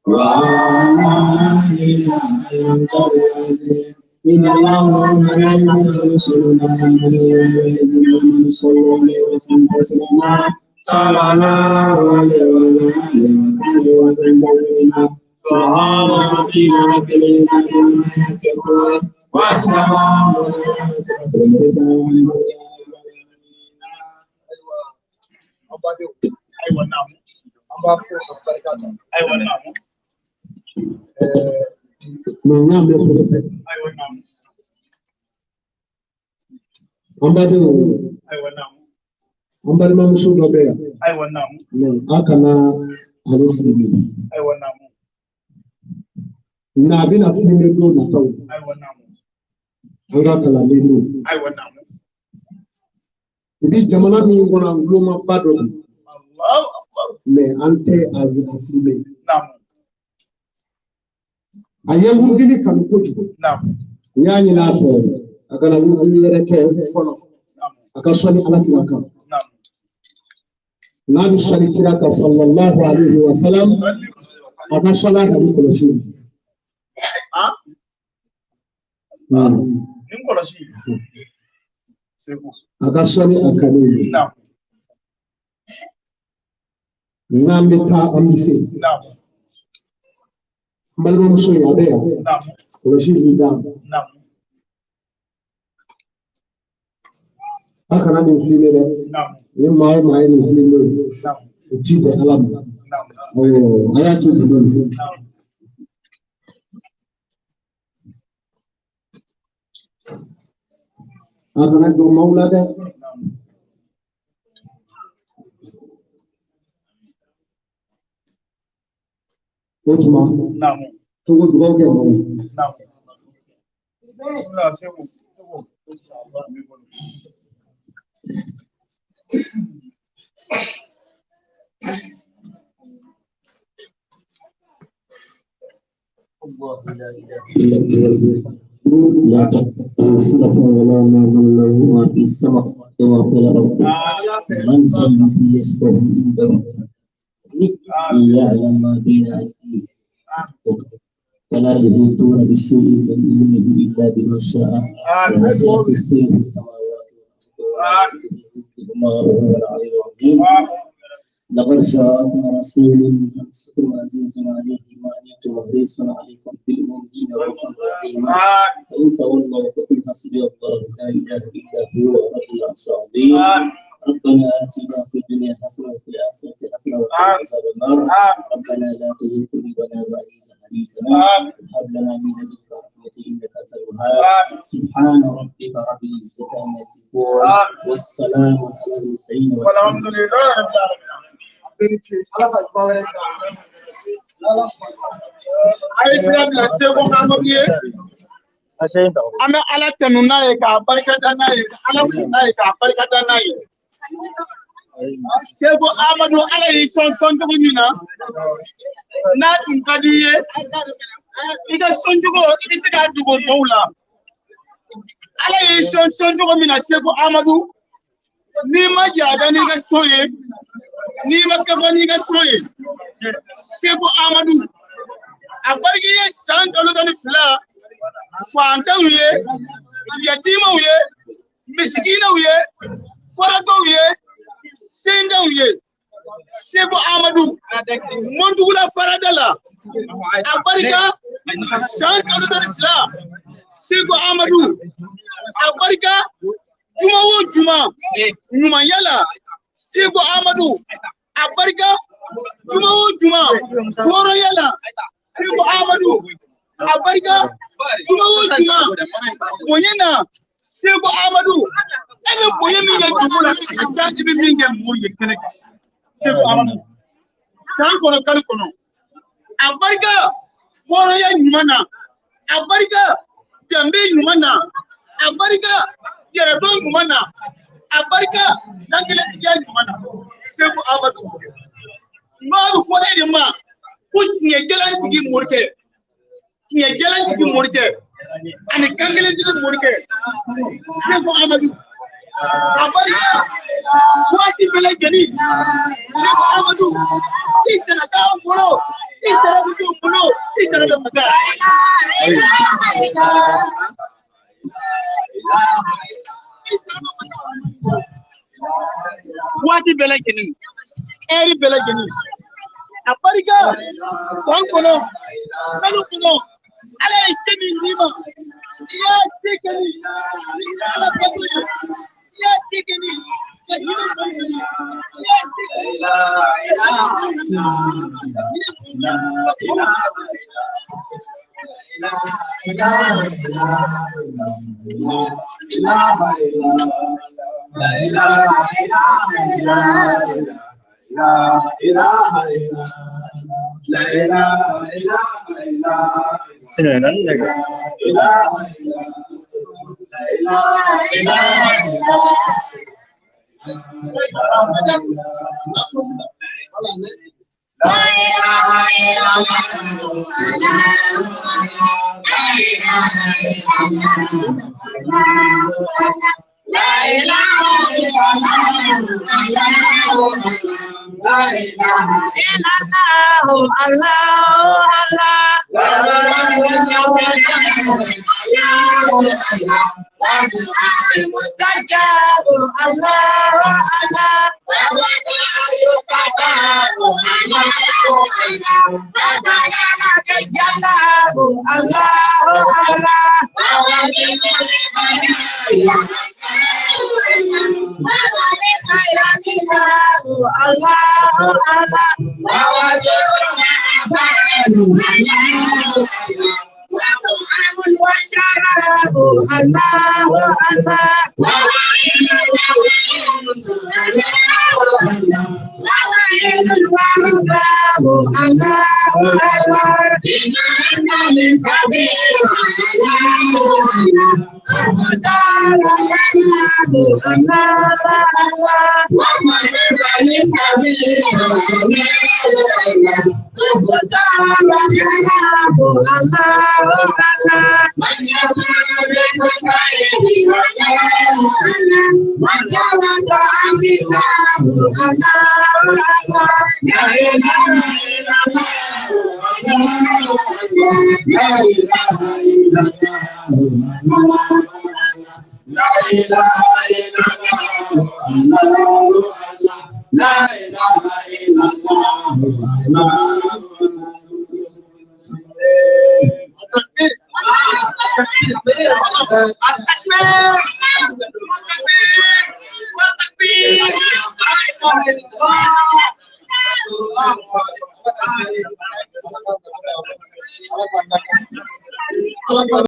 وعلى آله. إن الله وملائكته يصلون على النبي يا أيها الذين آمنوا صلوا عليه وسلموا تسليما. صلى الله عليه وعلى آله وصحبه وسلم تسليما. سبحان ربك رب العزة عما يصفون وسلام على المرسلين. An badenw, an balimamuso dɔ bɛ yan, mɛ a kana ale filime, nka a bɛna filime don nataw, an ka kalanden don. I bi jamana min kɔnɔ, an gulomaba dɔ don, mɛ an tɛ a filime. A ye wurudili kanu kojugu, n y'a ɲini a fɛ a kana wurudili wɛrɛ kɛ fɔlɔ, a ka sɔli Ala kira kan. N'a bɛ sɔli kira kan sallallahu alaihi wa sallam, a ka sɔli a kan ni kɔlɔsi ye. A ka sɔli a kan ni ye. N'an bɛ taa an bɛ se. N balimamuso in a bɛ yan, kɔlɔsi b'i da. A kana nin filime dɛ, ni maa o maa ye nin filime, o ti bɛn Ala ma. Awɔ, a y'a to dugu la. A kana jɔ maaw la dɛ. O tuma, Togo dugawu kɛ maaw ye. لا تأخذه سنة ولا نوم له ما في السماء وما في الأرض من ذا الذي يشفع عنده يعلم ما بين أيديهم ولا يحيطون بشيء من علمه إلا بما شاء وسع كرسيه السماوات والأرض وهو العلي العظيم. لقد جاءكم رسول من أنفسكم عزيز عليه ما عنتم حريص عليكم بالمؤمنين رؤوف رحيم. فإن تولوا فقل حسبي الله لا إله إلا هو رب العرش العظيم. ربنا آتنا في الدنيا حسنة وفي الآخرة حسنة وقنا عذاب النار. ربنا لا تزغ قلوبنا بعد إذ هديتنا وهب لنا من لدنك رحمة إنك أنت الوهاب. سبحان ربك رب العزة عما يصفون والسلام على المرسلين والحمد لله رب العالمين. A ye sira bila Seko Amadu ye. An bɛ Ala tanu n'a ye k'a barikada n'a ye, ka Ala fo n'a ye k'a barikada n'a ye. Seko Amadu, Ala y'i sɔn sɔn cogo min na, n'a tun ka di i ye, i ka sɔn cogo i bɛ se k'a dogo mɔgɔw la. Ala y'i sɔn sɔn cogo min na Seko Amadu, n'i ma jada n'i ka sɔn ye, n'i ma kafa n'i ka sɔn ye, Seko Amadu, A barika ye san kalo 12 faantanw ye, yatimaw ye, misikinaw ye, faratɔw ye, sendanw ye. Seko Amadu Mɔntugula farada la, a barika san kalo 12 Seko Amadu a barika juma o juma ɲumanya la. Seko Amadu a barika juma o juma hɔrɔnya la. Seko Amadu a barika juma o juma bonya na. Seko Amadu e bɛ bonya min kɛ dugu la, a ka ca i bɛ min kɛ mɔgɔw ye kɛnɛ kan. Seko Amadu san kɔnɔ kalo kɔnɔ, a barika hɔrɔnya ɲuman na, a barika danbe ɲuman na, a barika yɛrɛdɔn ɲuman na, a barika dankelentigiya ɲuman na. Seko Amadu n'a bɛ fɔ e de ma ko tiɲɛ jalantigi morikɛ, tiɲɛ jalantigi morikɛ ani kankelentigi morikɛ. Seko Amadu a barika waati bɛɛ lajɛlen. Seko Amadu i sara t'anw bolo, i sara bɛ denw bolo, i sara bɛ masa. Waati bɛɛ lajɛlen, ɛri bɛɛ lajɛlen, a barika san kɔnɔ kalo kɔnɔ, Ala ye se min d'i ma, i y'a se kɛ ni Ala bato ye, i y'a se kɛ ni ka hinɛ mɔgɔw ye, i y'a se kɛ ni